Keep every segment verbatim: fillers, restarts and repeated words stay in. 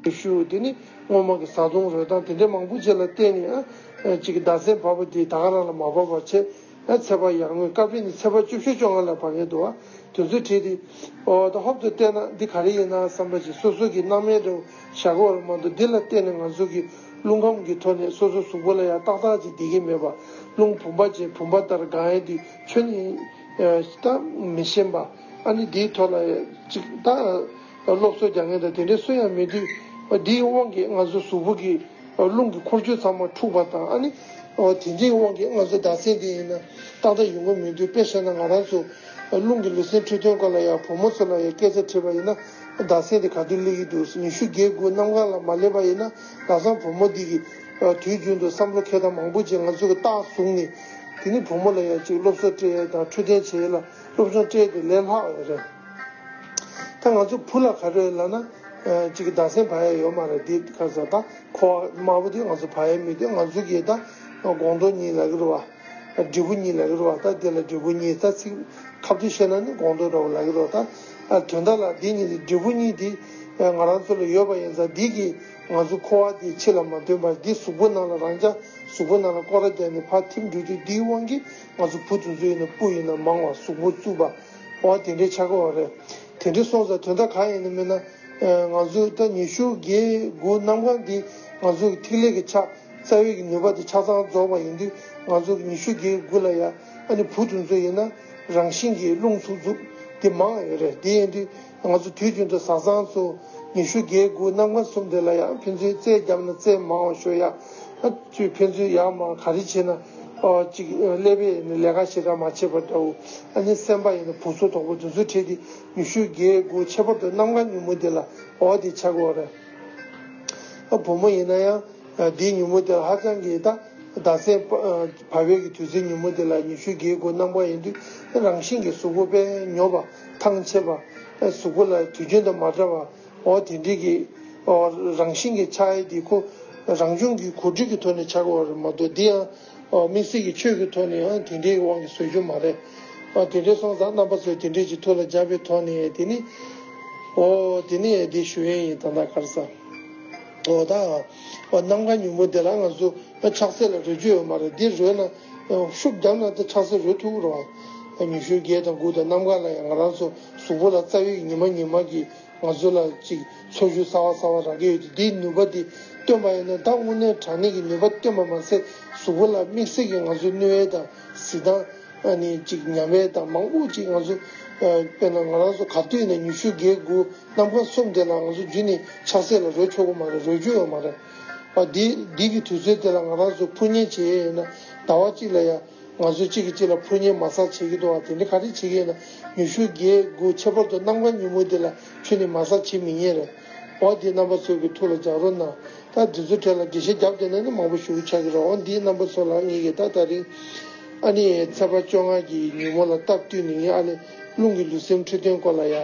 ཤུ། དེ་ནི་སྔོན་མ་གི་བཟའ་བཏུང་རོལ་སྟངས་དེ་འདྲའི་མང་པོ་ཅིག་ལ་བརྟེན་ནས་ཨ་ཅིག་གི་ཟླ་མཚན་བབས་པ་དེ་ད་ག་རང་ལ་མ་བབས་པ་བྱས། ཨ་ཚེས་པ་ཡར་ངོའི་སྐབས་རེ་ནི་ཚེས་པ་བཅུ་བཞི་བཅོ་ལྔ་ལ་བབས་མཁན་འདུག་ཨ། དེ་ཚོའི་གྲས་དེ་ཨོ་ད་ཧོབ་ཏེ་བལྟས་ན་འདི་ག་རེ་ཡིན་ན་བསམ་པ་ཅིག་སོ་སོ་གི་སྣང་མེད་རུ་བཞག་གི་ཡོད་རེད་མ་གཏོགས། འདི་ལ་བརྟེན་ནས་ང་ཚོ་གི་རླུང་ཁམས་ཀྱི་ཐོག་ནས་སོ་སོ་གཟུགས་པོ་ལ་ཡང་ཏག་ཏག་ཅིག་བསྡད་ཀྱི་མེད་པ། རླུང་བུམ་པ་ཅན་བུམ་པ་ལྟར་འགག་ཡས་འདི་ཁྱོན་ནས་ད་མི་ཤེས་པ། ཨ་ནི་འདིའི་ཐོག་ལ་ཅིག་ད་སློབ་གསོ་རྒྱག་མཁན་དང་དེ་འདྲའི་སུ་ཡང་མེད་དུས། འདིའི་དབང་གིས་ང་ཚོ་གཟུགས་པོ་གི་རླུང་གི་འཁོར་སྐྱོད་ཚང་མ་འཁྲུགས་པ་དང་། ཨ་ནི་དེ་འདྲའི་དབང་གིས་ང་ཚོ་ཟླ་མཚན་འདི་ཡིན་ན་ཏག་ཏག་ཡོང་གི་མི་འདུག་དཔེ་བཤད་ན་ང་རང་ཚོ་རླུང་གི་ལུས་སེམས་འཕྲོད་བསྟེན་སྐོར་ལ་ཡང་བུ་མོ་ཚོ་ལ་ཡང་སྐད་ཆ་དྲིས་པ་ཡིན་ན། ཟླ་མཚན་འདི་ག་དུས་སླེབས་ཀྱི་འདུག་ཉི་ཤུ་བརྒྱད་དགུ་གནམ་གང་ལ་མ་སླེབས་པ་ཡིན་ན་ལམ་སང་བུ་མོ་འདི་གི་དུས་རྒྱུན་དུ་བསམ་བློ་འཁྱེར་སྟངས་མང་པོ་ཅིག་ང་ཚོ་གི་རྟགས་བཟུང་ནས། དེ་ནི་བུ་མོ་ལ་ཡང་ཅིག་སློབ་གསོ་སྤྲད་ཡས་དང་འཕྲོད་བསྟེན་བྱེད་ཡས་ལ་སློབ་སྦྱོང་སྤྲད་དེ་ལས་སླ་བ་རེད། ད་ང་ཚོ་བུ་ལ་ག་རེ་ལབ་ན། ཨ་ཅིག་ཟླ་མཚན་བབས་ཡས་ཡོད་མ་རེད། འདི་ག་ཟེར་ད་ཁོ་དམར་པོ་དེ་ང་ཚོ་བབས་ཡས་མེད་དུས་ང་ཚོ་གིས་ད་སྒོང་རྡོག་གཉིས་ལབ་ཀྱི་རེད་བ། འབྲས་བུ་གཉིས་ལབ་ཀྱི་རེད་བ། ད་དེ་ལ་འབྲས་བུ་གཉིས། ད་ཚིག་ཁ་ཐུག་བཤད་ན་ནི་སྒོང་རྡོག་འདྲ་བོ་ལབ་ཀྱི་རེད་བ། ད་ཨ་དོན་དག་ལ་འདི་གཉིས་དེ་འབྲས་བུ་གཉིས་དེ་ང་རང་ཚོ་ལ་ཡོད་པ་ཡིན་ཙང་། འདི་གིས་ང་ཚོ་ཁུ་བ་དེ་ཕྱི་ལ་མ་ཐོན་པར་འདི་གཟུགས་པོ་ནང་ལ་རང་འཇགས་གཟུགས་པོ་ནང་ལ་སྐོར་ར་བརྒྱབ་ནས་ཕར་ཐིམ་འགྲོ་དུས། འདིའི་དབང་གིས་ང་ཚོ་བུ་དེ་ཚོ་ཡིན་ན་སྤུ་ཡིན་ན་མང་བ། གཟུགས་པོ་རྩུབ་པ། འོ་དེ་འདྲའི་ཆགས་ཀྱི་ཡོད་རེད། དེ་འདྲའི་སོང་ཙང་དོན་དག་གང་ཡིན་ནམ་མིན་ན། ཨ་ང་ཚོ་ད་ཉི་ཤུ་བརྒྱད་དགུ་གནམ་གང་འདི་ང་ཚོ་གི་ཐིག་ལེ་གི་ཆ་རྩ་བའི་གི་ནུས་པ་དེ་ཆ་ཚང་རྫོགས་པ་ཡིན་དུས། ང་ཚོ་གི་ཉི་ཤུ་བརྒྱད་དགུ་ལ་ཡ་ཨ་ནི་བུ་དེ་ཚོ་ཡིན་ན་རང་བཞིན་གྱིས་རླུང་འཚུབ་འཚུབ་དེ་མང་ཡོད་རེད། དེ་ཡིན་དུས་ང་ཚོ་དུས་རྒྱུན་དུ་བཟའ་ཚང་ཚོ་ཉི་ཤུ་བརྒྱད་དགུ་གནམ་གང་གསུམ་དེ་ལ་ཡ་ཕན་ཚུན་རྩེད་བརྒྱབ་ན་རྩེད་མང་བ་ཤོར་ཡ། ཨ་ཅོས་ཕན་ཚུན་ཡར་མར་ག་རེ་བྱེད་ན། ཨོ་ཅིག་ཀླད་པས་ཡིན་ན་ལས་ཀ་ཞེ་དྲག་མ་བྱེད་པ་འདྲ་བོ། ཨ་ནི་སེམས་པ་ཡིན་ན་བུ་གཟུགས་དོག་པོ་དེ་ཚོ་འཕྲད་དེ། ཉི་ཤུ་བརྒྱད་དགུ་ཁྱད་པར་དུ་གནམ་གང་ཉིན་མོ་དེ་ལ་འོ་དེ་ཆགས་ཀྱི་ཡོད་རེད། ཨ་བུ་མོ་ཡིན་ན་ཡང་ཨ་དེའི་ཉིན་མོ་དེ་ལ་ཧ་ཅང་གི་ད་ཟླ་མཚན་བབས་པའི་གི་དུས་ཚོད་ཉིན་མོ་དེ་ལ་ཉི་ཤུ་བརྒྱད་དགུ་གནམ་གང་ཡིན་དུས། རང་བཞིན་གྱིས་གཟུགས་པོ་དཔེ་ཉོབ་པ། ཐང་ཆད་པ། ཨ་གཟུགས་པོ་ལ་དུས་རྒྱུན་དང་མ་འདྲ་བ། འོ་དེ་འདྲའི་གི་འོ་རང་བཞིན་གྱི་ཆགས་ཡས་དེ་ཁོ་རང་བྱུང་གི་གོ་སྒྲིག་གི་ཐོག་ནས་ཆགས་ཀྱི་ཡོད་རེད་མ་གཏོགས། འདི་ཡང་འོ་དམིགས་བསལ་གྱི་ཆོས་ཀྱི་ཐོག་ནས་ཡང་དེ་འདྲའི་དབང་གིས་བཟོ་རྒྱུ་མ་རེད། འོ་དེ་འདྲའི་སོང་ཙང་རྣམ་པ་ཚོས་དེ་འདྲའི་ཅིག་ཐུགས་ལ་འཇགས་པའི་ཐོག་ནས། དེ་ནི་འོ་དེ་ནི་འདི་ཞུ་ཡས་ཡིན། ད་ལྟ་ག་རེ་ཟ། འོ་ད་འོ་གནམ་གང་ཉིན་མོ་དེ་ལ་ང་ཚོ་ཆགས་སྲེད་ལ་རོལ་རྒྱུ་ཡོད་མ་རེད། འདི་རོལ་ན་ཤུགས་བརྒྱབ་ན་ད་ཆགས་སྲེད་རོལ་ཐུབ་ཀྱི་རེད་བ། ཉི་ཤུ་བརྒྱད་དང་དགུ་དང་གནམ་གང་ལ་ཡང་ང་རང་ཚོ་གཟུགས་པོ་ལ་རྩ་བའི་ཉི་མ་ཉི་མ་གི་ང་ཚོ་ལ་ཅིག་ཚོར་ཤུགས་གསར་བ་གསར་བ་རག་གི་ཡོད་དེ། འདིའི་ནུས་པ་འདི་བཏོན་པ་ཡིན་ན། ད་དངོས་གནས་དྲང་གནས་ཀྱི་ནུས་པ་བཏོན་པ་མ་ཟད། གཟུགས་པོ་ལ་དམིགས་བསལ་གྱི་ང་ཚོ་གནོད་ཡས་དང་གཟི་མདངས་ཨ་ནི་ཅིག་ཉམས་ཡས་དང་མང་པོ་ཅིག་ང་ཚོ། ཨ་དཔེར་ན་ང་རང་ཚོ་ག་དུས་ཡིན་ན་ཉི་ཤུ་བརྒྱད་དགུ་གནམ་གང་གསུམ་དེ་ལ་ང་ཚོ་རྒྱུན་ནས་ཆགས་སྲེད་ལ་རོལ་ཆོག་གི་མ་རེད། རོལ་རྒྱུ་ཡོད་མ་རེད། ཨ་འདི་འདི་གི་དུས་ཚོད་དེ་ལ་ང་རང་ཚོ་འཕུར་མཉེ་བྱེད་ཡས་ཡིན་ན་ཟླ་བ་གཅིག་ལ་ཡ། ང་ཚོ་གཅིག་གིས་གཅིག་ལ་འཕུར་མཉེ་མ་ཟ་བྱེད་ཀྱི་འདུག་བ། དེ་འདྲ་ག་རེ་བྱེད་ཀྱི་ཡིན་ན། ཉི་ཤུ་བརྒྱད་དགུ་ཁྱད་པར་དུ་གནམ་གང་ཉིན་མོ་འདི་ལ་ཁྱོན་ནས་མ་ཟ་བྱེད་མི་ཉན་རེད། འོ་འདི་རྣམ་པ་ཚོ་གི་ཐུགས་ལ་འཇགས་རོགས་གནང་། ད་འདི་ཚོ་གྲས་ལ་འགྲེལ་བཤད་བརྒྱབ་བསྡད་ན་ནི་མང་པོ་ཞེ་པོ་ཆགས་ཀྱི་རེད། འོ་འདི་རྣམ་པ་ཚོ་ལ་ངེད་ཀྱིས་ད་ད་རིང་ཨ་ནི་ཚེས་པ་བཅོ་ལྔ་གི་ཉིན་མོ་ལ་སྟབས་བསྟུན་ནས་ངས་ཨ་ལས་རླུང་གི་ལུས་སེམས་འཕྲོད་བསྟེན་སྐོར་ལ་ཡ།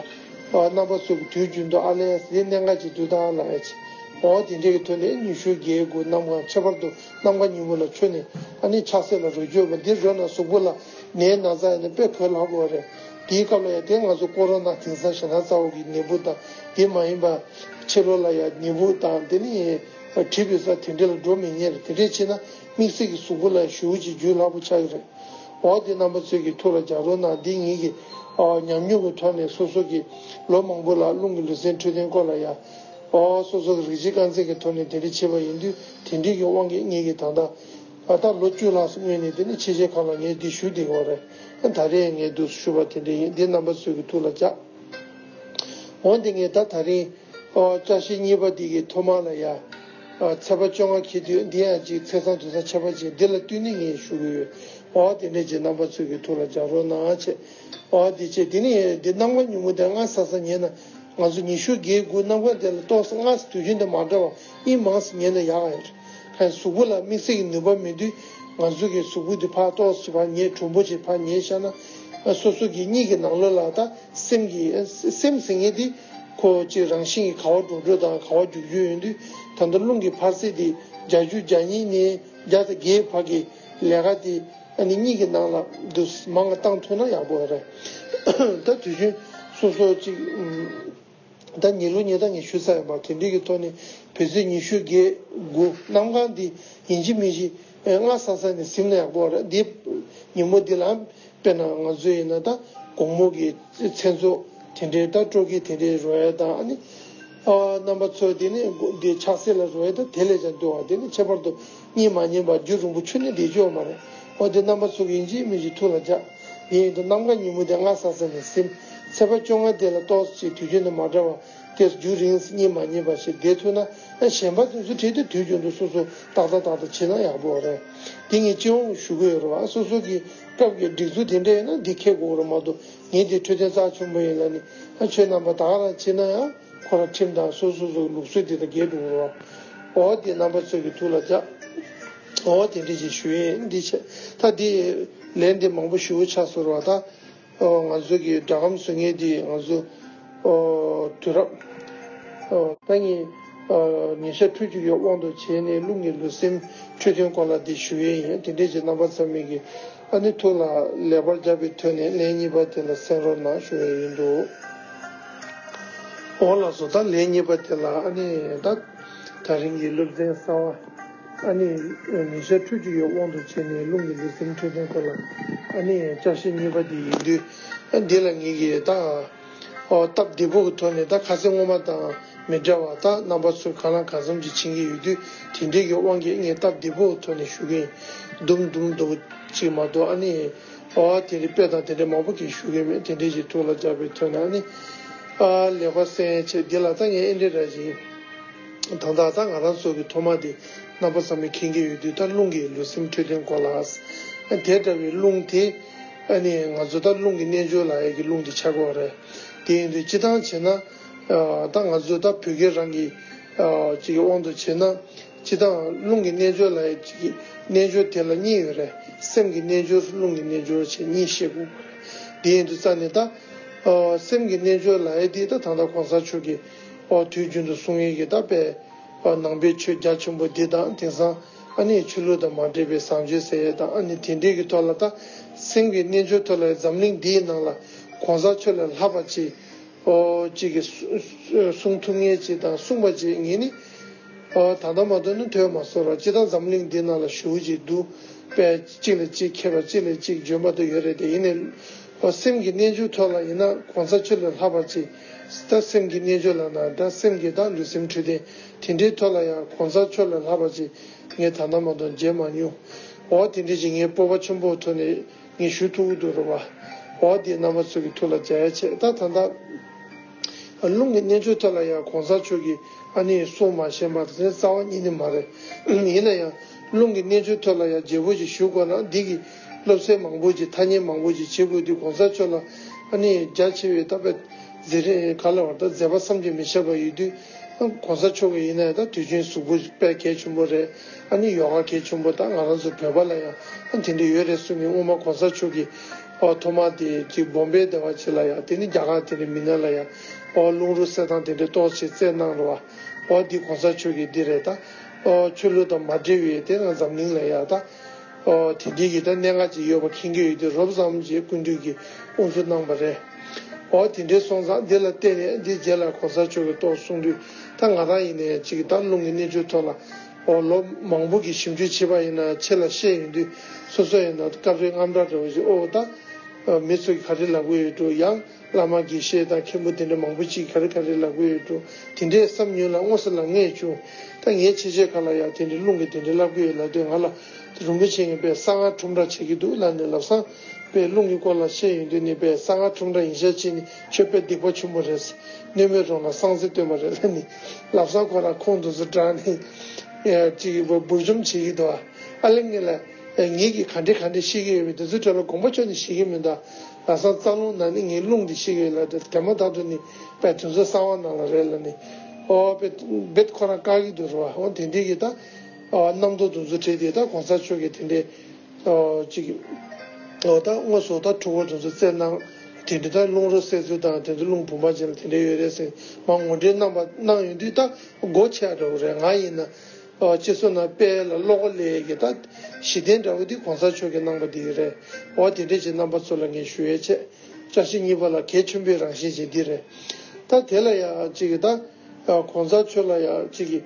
འོ་རྣམ་པ་ཚོ་གི་དུས་རྒྱུན་དུ་ཨ་ལས་དེ་གནད་འགག་ཅིག་འདུག་ད་ལ་ཡ་ཅིག་འོ་དེ་འདྲའི་གི་ཐོག་ནས་ཉི་ཤུ་བརྒྱད་དགུ་གནམ་གང་ཁྱད་པར་དུ། གནམ་གང་ཉིན་མོ་ལ་ཁྱོན་ནས་ཨ་ནི་ཆགས་སྲེད་ལ་རོལ་རྒྱུ་ཡོད་པ། འདི་རོལ་ན་གཟུགས་པོ་ལ་ནད་ན་ཚ་ཡིན་ན་དཔེ་གོད་ལྷག་གི་ཡོད་རེད། དེའི་སྐབས་ལ་ཡང་དེ་ང་ཚོ་ཀོ་རོ་ན་དེང་སང་ཞེ་སྡང་ཚ་བོ་གི་ནད་འབུ་དང་། དེ་མ་ཡིན་པ་ཕྱི་ལོགས་ལ་ཡང་ནད་འབུ་དང་། དེ་ནི་གྲིབ་ཡོད་ས་དེ་འདྲ་ལ་འགྲོ་མི་ཉན་རེད། དེ་འདྲས་བྱས་ན་དམིགས་བསལ་གྱི་གཟུགས་པོ་ལ་ཞེ་པོ་ཅིག་འགྱུར་སླ་པོ་ཆགས་ཀྱི་རེད། འོ་དེ་རྣམ་པ་ཚོས་ཀྱི་ཐུགས་ལ་འཇགས་རོགས་གནང་། འདི་ངེད་ཀྱི་ཨ་ཉམས་མྱོང་གི་ཐོག་ནས་སོ་སོ་གི་ལོ་མང་པོ་ལ་རླུང་གི་ལུས་སེམས་འཕྲོད་བསྟེན་སྐོར་ལ་ཡ། ཨོ་སོ་སོ་གི་རིག་བྱེད་རྐང་འཛིན་གྱི་ཐོག་ནས་དེ་འདྲ་བྱས་པ་ཡིན་དུས། དེ་འདྲའི་གི་དབང་གིས་ངེད་ཀྱིས་ད་ལྟ་ཨ་ད་ལོ་བཅུ་ལྷག་ཙམ་སྔོན་ནས་དེ་ནི་ཕྱི་རྒྱལ་ཁག་ལ་ངས་འདི་ཞུ་བསྡད་ཡོད་རེད། ཨ་ད་རེས་ངས་འདུག་ཞུ་བ་དེ་འདྲ་ཡིན། འདི་རྣམ་པ་ཚོའི་གི་ཐུགས་ལ་འཇགས། འོན་ཏེ་ངས་ད་ད་རིང་ཨོ་བཅའ་ཤེལ་གཉིས་པ་འདི་གི་ཐོག་མ་ལ་ཡ། ཨ་ཚེས་པ་བཅོ་ལྔ་འཁེལ་དུས་འདི་ཡང་ཅིག་ཚེས་བཟང་དུས་བཟང་ཁྱད་པར་ཅན་འདི་ལ་བསྟུན་ནས་ངས་ཞུ་གི་ཡོད། ཨོ་དེ་འདྲ་ཅིག་རྣམ་པ་ཚོའི་གི་ཐུགས་ལ་འཇགས་རོགས་གནང་བྱས། ཨོ་དེ་བྱས་དེ་ནི་འདི་གནམ་གང་ཉིན་མོ་དེ་ང་ཟ་ས་ཉལ་ན། ང་ཚོ་ཉི་ཤུ་བརྒྱད་དགུ་གནམ་གང་དེ་ལ་ཏོག་ཙམ་སྔ་ཙམ་དུས་རྒྱུན་དང་མ་འདྲ་བ་གཉིད་མང་ཙམ་ཉལ་ན་ཡག་ཡོད་རེད། གཟུགས་པོ་ལ་དམིགས་བསལ་གྱི་ནུས་པ་མེད་དུས། ང་ཚོ་གི་གཟུགས་པོ་འདི་ཕར་ཏོག་ཙམ་ཕར་ཉལ། གྲུང་པོ་ཅིག་ཕར་ཉལ་བཞག་ན། སོ་སོ་གི་གཉིད་ཀྱི་ནང་ལོགས་ལ་ད་སེམས་ཀྱི་སེམས་ཟེར་མཁན་འདི་ཁོ་ཅིག་རང་བཞིན་གྱིས་ག་པར་འགྲོ་འགྲོ་དང་ག་པར་རྒྱུག་རྒྱུག་ཡོང་དུས། ད་ལྟ་རླུང་གི་འཕར་ཚད་འདི་བརྒྱད་ཅུ་གྱ་གཉིས་ནས་བརྒྱ་དང་བརྒྱད་བར་གྱི་ལས་ཀ་འདི་ཨ་ནི་གཉིད་ཀྱི་ནང་ལ་འདུག་མང་བ་བཏང་ཐུབ་ན་ཡག་པོ་རེད། ད་དུས་རྒྱུན་སོ་སོ་ཅིག་ད་ཉིན་ལོ་ཉིན་ད་ངས་ཞུ་ཚར་ཡོད་པ་དེ་འདྲའི་གི་ཐོག་ནས་བོད་ཚེས་ཉི་ཤུ་གི་དགུ་གནམ་གང་འདི་ཡིན་གཅིག་མིན་གཅིག་སྔ་ས་ས་ནས་ཟིན་ན་ཡག་པོ་རེད། འདི་ཉིན་མོ་འདི་ལ་དཔེར་ན་ང་ཚོ་ཡིན་ན་ད་དགོང་མོ་གི་མཚན་ཚོགས་དེ་འདྲའི་ད་སྤྲོ་སྐྱིད་དེ་འདྲའི་རོལ་ཡ་དང་ཨ་ནི་ཨ་རྣམ་པ་ཚོ་དེ་ནི་འདི་ཆགས་སྲེད་ལ་རོལ་ཡ་ད་དེ་ལས་ཀྱང་འདུག་བ། དེ་ནི་ཁྱད་པར་དུ་གཉིད་མ་ཉལ་བར་རྒྱུན་རིང་པོ་ཆུ་ནི་བསྡད་རྒྱུ་ཡོད་མ་རེད། འོ་དེ་རྣམ་པ་ཚོ་གི་ཡིན་གཅིག་མིན་གཅིག་ཐུགས་ལ་འཇགས། དེ་ཡིན་དུས་གནམ་གང་ཉིན་མོ་དེ་སྔ་ས་ས་ནས་ཟིན། ཚེས་པ་བཅོ་ལྔ་དེ་ལ་ཏོག་ཙམ་དུས་རྒྱུན་དང་མ་འདྲ་བ་དེ་རྒྱུན་རིང་གཉིད་མ་ཉལ་བ་ཞིག་བསྡད་ཐུབ་ན། ཨ་གཞན་པ་དེ་ཚོ་བྲིས་ཏེ་དུས་རྒྱུན་དུ་སོ་སོ་ཏག་ཏག་ཏག་ཏག་བྱེད་ན་ཡག་པོ་རེད། དེ་ངས་སྤྱི་ཡོངས་ཞུ་གི་ཡོད་རེད་བ། སོ་སོ་གི་སྐབས་ཀྱི་སྒྲིག་འཛུགས་དེ་འདྲ་ཡིན་ན་འདི་འཁེལ་དགོས་རེད་མ་གཏོགས། ངས་འདི་འཕྲོད་བསྟེན་རྩ་ཆེན་པོ་ཡིན་ལབ་ནས་ཨ་ཁྱོད་རྣམ་པ་ད་ག་རང་བྱེད་ན་ཡང་ཁོ་རང་ཁྲིམས་དང་སོ་སོ་སོ་ལུགས་སྲོལ་དེ་དང་འགལ་འགྲོ་གི་རེད་བ། འོ་དེ་རྣམ་པ་ཚོ་གི་ཐུགས་ལ་འཇགས། འོ་དེ་འདྲ་ཞིག་ཞུ་ཡས་འདི་བྱས། ད་འདི་ལན་འདི་མང་པོ་ཞུ་ཆགས་སོང་རེད་བ། ད། ཨོ་ང་ཚོ་གི་སྒྲ་སྒམ་བཟོ་མཁན་དེ་ང་ཚོ་ཨོ་དུས་རབས་ཨོ་ད་ངས་ཨོ་ཉིན་ཞག་ཕྲུགས་གཅིག་ཡོད་དབང་དུ་བྱས་ནས་རླུང་གི་ལུས་སེམས་འཕྲོད་བསྟེན་སྐོར་ལ་དེ་ཞུ་ཡས་ཡིན། དེ་འདྲས་ཀྱི་རྣམ་པ་ཚང་མས་ཀྱི་ཨ་ནི་ཐུགས་ལ་ལེགས་པར་འཇགས་པའི་ཐོག་ནས་ལན་གཉིས་པ་དེ་ལ་གསན་རོགས་གནང་ཞུ་ཡས་ཡིན་འདུག་འོ་ལགས་སོ། ད་ལན་གཉིས་པ་དེ་ལ་ཨ་ནི་ད་ད་རིང་གི་སློབ་ཚན་གསར་བ། ཨ་ནི་ཉིན་ཞག་ཕྲུགས་གཅིག་ཡོད་དབང་དུ་བྱས་ནས་རླུང་གི་ལུས་སེམས་འཕྲོད་བསྟེན་སྐོར་ལ་ཨ་ནི་བསྐྱར་ཞིབ་གཉིས་པ་འདི་ཡིན་དུས། ཨ་འདི་ལ་ངེད་ཀྱིས་ད་ཨོ་སྟབས་བདེ་པོ་གི་ཐོག་ནས། ད་ཁ་སང་སྔོན་མ་དང་མི་འདྲ་བ་ད་རྣམ་པ་ཚོས་གང་ལ་གང་འཚམ་ཅིག་མཁྱེན་གྱི་ཡོད་དུས། དེ་འདྲའི་གི་དབང་གིས་ངས་སྟབས་བདེ་པོ་གི་ཐོག་ནས་ཞུ་གི་ཡིན། དུམ་དུམ་དུ་ཅིག་མ་གཏོགས། ཨ་ནི་ཨོ་དེ་འདྲའི་དཔེ་དང་དེ་འདྲའི་མང་པོ་གི་ཞུ་གི་མེད། དེ་འདྲའི་ཅིག་ཐུགས་ལ་འཇགས་པའི་ཐོག་ནས་ཨ་ནི་ཨ་ལེགས་པ་གསན་བྱས། འདི་ལ་ད་ངས་ཨེ་འདྲའི་ར་ཞིག་ད་ལྟ་ད་ང་རང་ཚོ་གི་ཐོག་མ་དེ་རྣམ་པ་ཚང་མས་མཁྱེན་གྱི་ཡོད་དུས། ད་རླུང་གི་ལུས་སེམས་འཕྲོད་བསྟེན་སྐོར་ལ། དེ་འདྲ་བའི་རླུང་དེ་ཨ་ནི་ང་ཚོ་ད་རླུང་གི་རྣལ་འབྱོར་ལབ་ཡས་ཀྱི་རླུང་དེ་ཆགས་ཀྱི་ཡོད་རེད། དེ་ཡིན་དུས་སྤྱིར་བཏང་བྱས་ན། ཨ་ད་ང་ཚོ་ད་བོད་སྐད་རང་གི་ཨ་ཅིག་གི་དབང་དུ་བྱས་ན། སྤྱིར་བཏང་རླུང་གི་རྣལ་འབྱོར་ལབ་ཡས་ཅིག་གི་རྣལ་འབྱོར་དེ་ལ་གཉིས་ཡོད་རེད། སེམས་ཀྱི་རྣལ་འབྱོར། རླུང་གི་རྣལ་འབྱོར་བྱས་གཉིས་བཤད་དགོས་རེད། དེ་ཡིན་དུས་ཙང་ནས་ད་ཨ་སེམས་ཀྱི་རྣལ་འབྱོར་ལབ་ཡས་དེ་ད་ད་ལྟ་གོང་ས་མཆོག་གིས་ཨོ་དུས་རྒྱུན་དུ་གསུང་ཡས་ཀྱི་ད་དཔེ་ཨ་ནང་པའི་ཆོས་རྒྱ་ཆེན་པོ་འདི་དང་། དེང་སང་ཨ་ནི་ཆོས་ལུགས་དང་མ་འདྲེས་པའི་བཟང་སྤྱོད་ཟེར་ཡས་དང་། ཨ་ནི་དེ་འདྲའི་གི་ཐོག་ལ་ད་སེམས་ཀྱི་རྣལ་འབྱོར་ཐོག་ལ་འཛམ་གླིང་འདིའི་ནང་ལ་གོང་ས་མཆོག་ལས་ལྷག་པ་ཅིག་ཨོ་ཅིག་གི་གསུ་གསུ་གསུང་ཐུབ་མཁན་ཅིག་དང་གསུངས་པ་ཅིག་ངས་ནི་ཨོ་ད་ལྟ་མ་གཏོགས་ནི་ཐོས་མ་སོང་ར། སྤྱིར་བཏང་འཛམ་གླིང་འདི་ནང་ལ་ཞེ་པོ་ཅིག་འདུག་པས། གཅིག་ལས་གཅིག་མཁས་པ་གཅིག་ལས་གཅིག་འཇོན་པ་དུ་ཡོད་རེད་དེ། ཡིན་ནའི་ཨོ་སེམས་ཀྱི་རྣལ་འབྱོར་ཐོག་ལ་ཡིན་ན་གོང་ས་མཆོག་ལས་ལྷག་པ་ཅིག་ད་སེམས་ཀྱི་རྣལ་འབྱོར་ལབ་ན་ད་སེམས་ཀྱི་ད་ལུས་སེམས་འཕྲོད་བསྟེན་དེ་འདྲའི་ཐོག་ལ་ཡང་གོང་ས་མཆོག་ལས་ལྷག་པ་ཅིག་ངས་ད་ལྟ་མ་གཏོགས་མཇལ་མ་མྱོང་། འོ་དེ་འདྲ་ཞིག་ངས་སྤོབས་པ་ཆེན་པོའི་ཐོག་ནས་ངས་ཞུ་ཐུབ་ཀྱི་འདུག་རེད་བ། འོ་དེ་རྣམ་པ་ཚོ་གི་ཐུགས་ལ་འཇགས་ཡ་བྱས། ད་ད་ལྟ་རླུང་གི་རྣལ་འབྱོར་ཐོག་ལ་ཡང་གོང་ས་མཆོག་གིས་ཨ་ནི་གསུངས་མ་ཤེས་པ་དེ་རྩ་བ་ཉིད་ནས་མ་རེད། ཡིན་ན་ཡང་རླུང་གི་རྣལ་འབྱོར་ཐོག་ལ་ཡང་རྒྱས་པོ་ཞིག་ཞུ་དགོས་ན། འདི་གི་སློབ་ཚན་མང་པོ་ཅིག་ཐ་སྙད་མང་པོ་ཅིག་བྱེད་དགོས་དུས། གོང་ས་མཆོག་ལ་ཨ་ནི་རྒྱ་ཆེ་བའི་ད་དཔེ་མཛད་རིམ་ག་ལ་བར་ད་མཛད་པ་བསམ་གྱིས་མི་ཁྱབ་པ་ཡོད་དུས། གོང་ས་མཆོག་གིས་ཡིན་ན་ཡང་ད་དུས་ཆེན་གཟུགས་པོ་དཔེ་གལ་ཆེན་པོ་རེད། ཨ་ནི་ཡོ་ག་གལ་ཆེན་པོ་ད་ང་རང་ཚོ་བོད་པ་ལ་ཡང་ཨ་དེ་འདྲ་ཡོད་རེད་གསུངས་ནས། སྔོན་མ་གོང་ས་མཆོག་གིས་ཨོ་ཐོག་མ་དེ་ཅིག་བོམ་བེ་དེ་བ་ཅིག་ལ་ཡང་། དེ་ནི་རྒྱ་གར་དེ་འདྲ་མི་སྣ་ལ་ཡང་ཨོ་རླུང་རོ་གསེར་ཐང་དེ་འདྲ་ཏོག་ཙམ་བསྩལ་གནང་རེད་བ། ཨོ་འདི་གོང་ས་མཆོག་གིས་འདི་རེད། ད་ཨོ་ཆོས་ལུགས་དང་མ་འབྲེལ་བའི་དེ་རང་འཛམ་གླིང་ལ་ཡང་ད་ཨོ་དེ་འདྲའི་གི་ད་གནད་འགག་ཅིག་ཡོད་པ་མཁྱེན་གྱི་ཡོད་དུས། རོབ་ཙམ་ཅིག་སྐུ་མདུན་གྱིས་དབུ་འཛུགས་གནང་བ་རེད། ཨོ་དེ་འདྲའི་སོང་ཙང་འདི་ལ་བརྟེན་ནས་འདི་རྗེས་ལ་གོང་ས་མཆོག་གིས་ཏོག་གསུང་དུས། ད་ང་རང་ཡིན་ནའི་ཅིག་ད་རླུང་གི་རྣལ་འབྱོར་ཐོག་ལ་ཨོ་ལོ་མང་པོ་གི་ཞིབ་འཇུག་བྱས་པ་ཡིན་ན་ཆེ་ལ་བཤད་ཡོང་དུས། སོ་སོ་ཡིན་ན་སྐབས་རེ་དངངས་སྐྲག་འདྲ་བོ་ཞིག་ཨོ་ད་མི་ཚོ་གིས་ག་རེ་ལབ་ཀྱི་ཡོད་འགྲོ། ཡང་བླ་མ་དགེ་བཤེས་དང་མཁན་པོ་དེ་འདྲ་མང་པོ་ཅིག་ག་རེ་ག་རེ་ལབ་ཀྱི་ཡོད་འགྲོ། དེ་འདྲའི་བསམ་ཉོན་ལ་དངོས་སུ་ལ་ངས་བྱུང་། ད་ངའི་ཆེ་ཆེ་ཁ་ལ་ཡང་དེ་འདྲའི་རླུང་གིས་དེ་འདྲའི་ལབ་ཀྱི་ཡོད་ལབ་དུས། ང་ལ་རིན་པོ་ཆེ་ངས་དཔེ་གསང་སྔགས་ཁྲོམ་བསྒྲགས་བྱེད་ཀྱི་འདུག་ལབ་ནས་ལབ་སང་། དཔེ་རླུང་གི་སྐོར་ལ་བཤད་ཡོང་དུས་ནས། དཔེ་གསང་སྔགས་ཁྲོམ་བསྒྲགས་ཡིན་ཤག་ཅིག་ནི་ཁྱོད་དཔེ་སྡིག་པ་ཆེན་པོ་རེད། གནོད་མེད་རོང་ལ་གསང་རྫས་སྟོན་པ་རེད་ལབ་ནས་ལབ་སང་། ཁོ་རང་ཁོང་དེ་ཚོ་དྲག་ནས་ཅིག་འབུར་འཇོམས་བྱེད་ཀྱི་འདུག་ཨ། ཨ་ལེ་ངས་ལ་ངེད་ཀྱིས་ག་འདྲ་ག་འདྲ་བཤད་ཀྱི་ཡོད་མེད་དེ་ཚོའི་གྲས་ལ་དགོངས་པ་ཁྱོན་ནས་བཞེས་ཀྱི་མི་འདུག་ལབ་སང་། རྩ་རླུང་ནང་ནས་ངས་རླུང་འདི་བཤད་ཀྱི་ཡོད་ལབ་དུས། དེ་མ་ཐག་ཏུ་ནི་དཔེ་དེ་ཚོ་གསང་བ་ནང་ལ་རེད་ལབ་ནས། ཨོ་དཔེ་རྦད་ཁོ་རང་བཀག་གི་འདུག་རེད་བ། འོ་དེ་འདྲའི་གི་ད་ཨོ་རྣམ་རྟོག་དེ་ཚོ་བྲལ་ཏེ། ད་གོང་ས་མཆོག་གིས་དེ་འདྲའི་ཨོ་ཅིག་ཨོ་ད་དངོས་སུ་ད་འཁྲུལ་འཁོར་དེ་ཚོ་བསྩལ་གནང་། དེ་འདྲའི་ད་རླུང་རོ་བསལ་ཚུལ་དང་། དེ་ཚོ་རླུང་བུམ་པ་ཅན་ལ་དེ་འདྲ་ཡོད་རེད་ཟེར་མར་ངོ་སྤྲོད་གནང་བ་གནང་ཡོང་དུས། ད་སྒོ་ཕྱེ་ཡ་འདྲ་བོ་རེད། ང་ཡིན་ན་ཨོ་སྤྱི་ཚོགས་ནང་དཔེ་ལ་བློ་ཁོག་སླེབས་ཡས་ཀྱི་ད་གཞི་རྟེན་འདྲ་བོ་འདི་གོང་ས་མཆོག་གིས་གནང་པ་འདི་རེད། ཨོ་དེ་འདྲ་ཅིག་རྣམ་པ་ཚོ་ལ་ངས་ཞུ་ཡས་བྱས། བསྐྱར་ཞིབ་གཉིས་པ་ལ་གལ་ཆེན་པོའི་རང་བཞིན་ཅན་འདི་རེད། ད་དེ་ལ་ཡང་ཅིག་གི་ད་གོང་ས་མཆོག་ལ་ཡང་ཅིག་གི་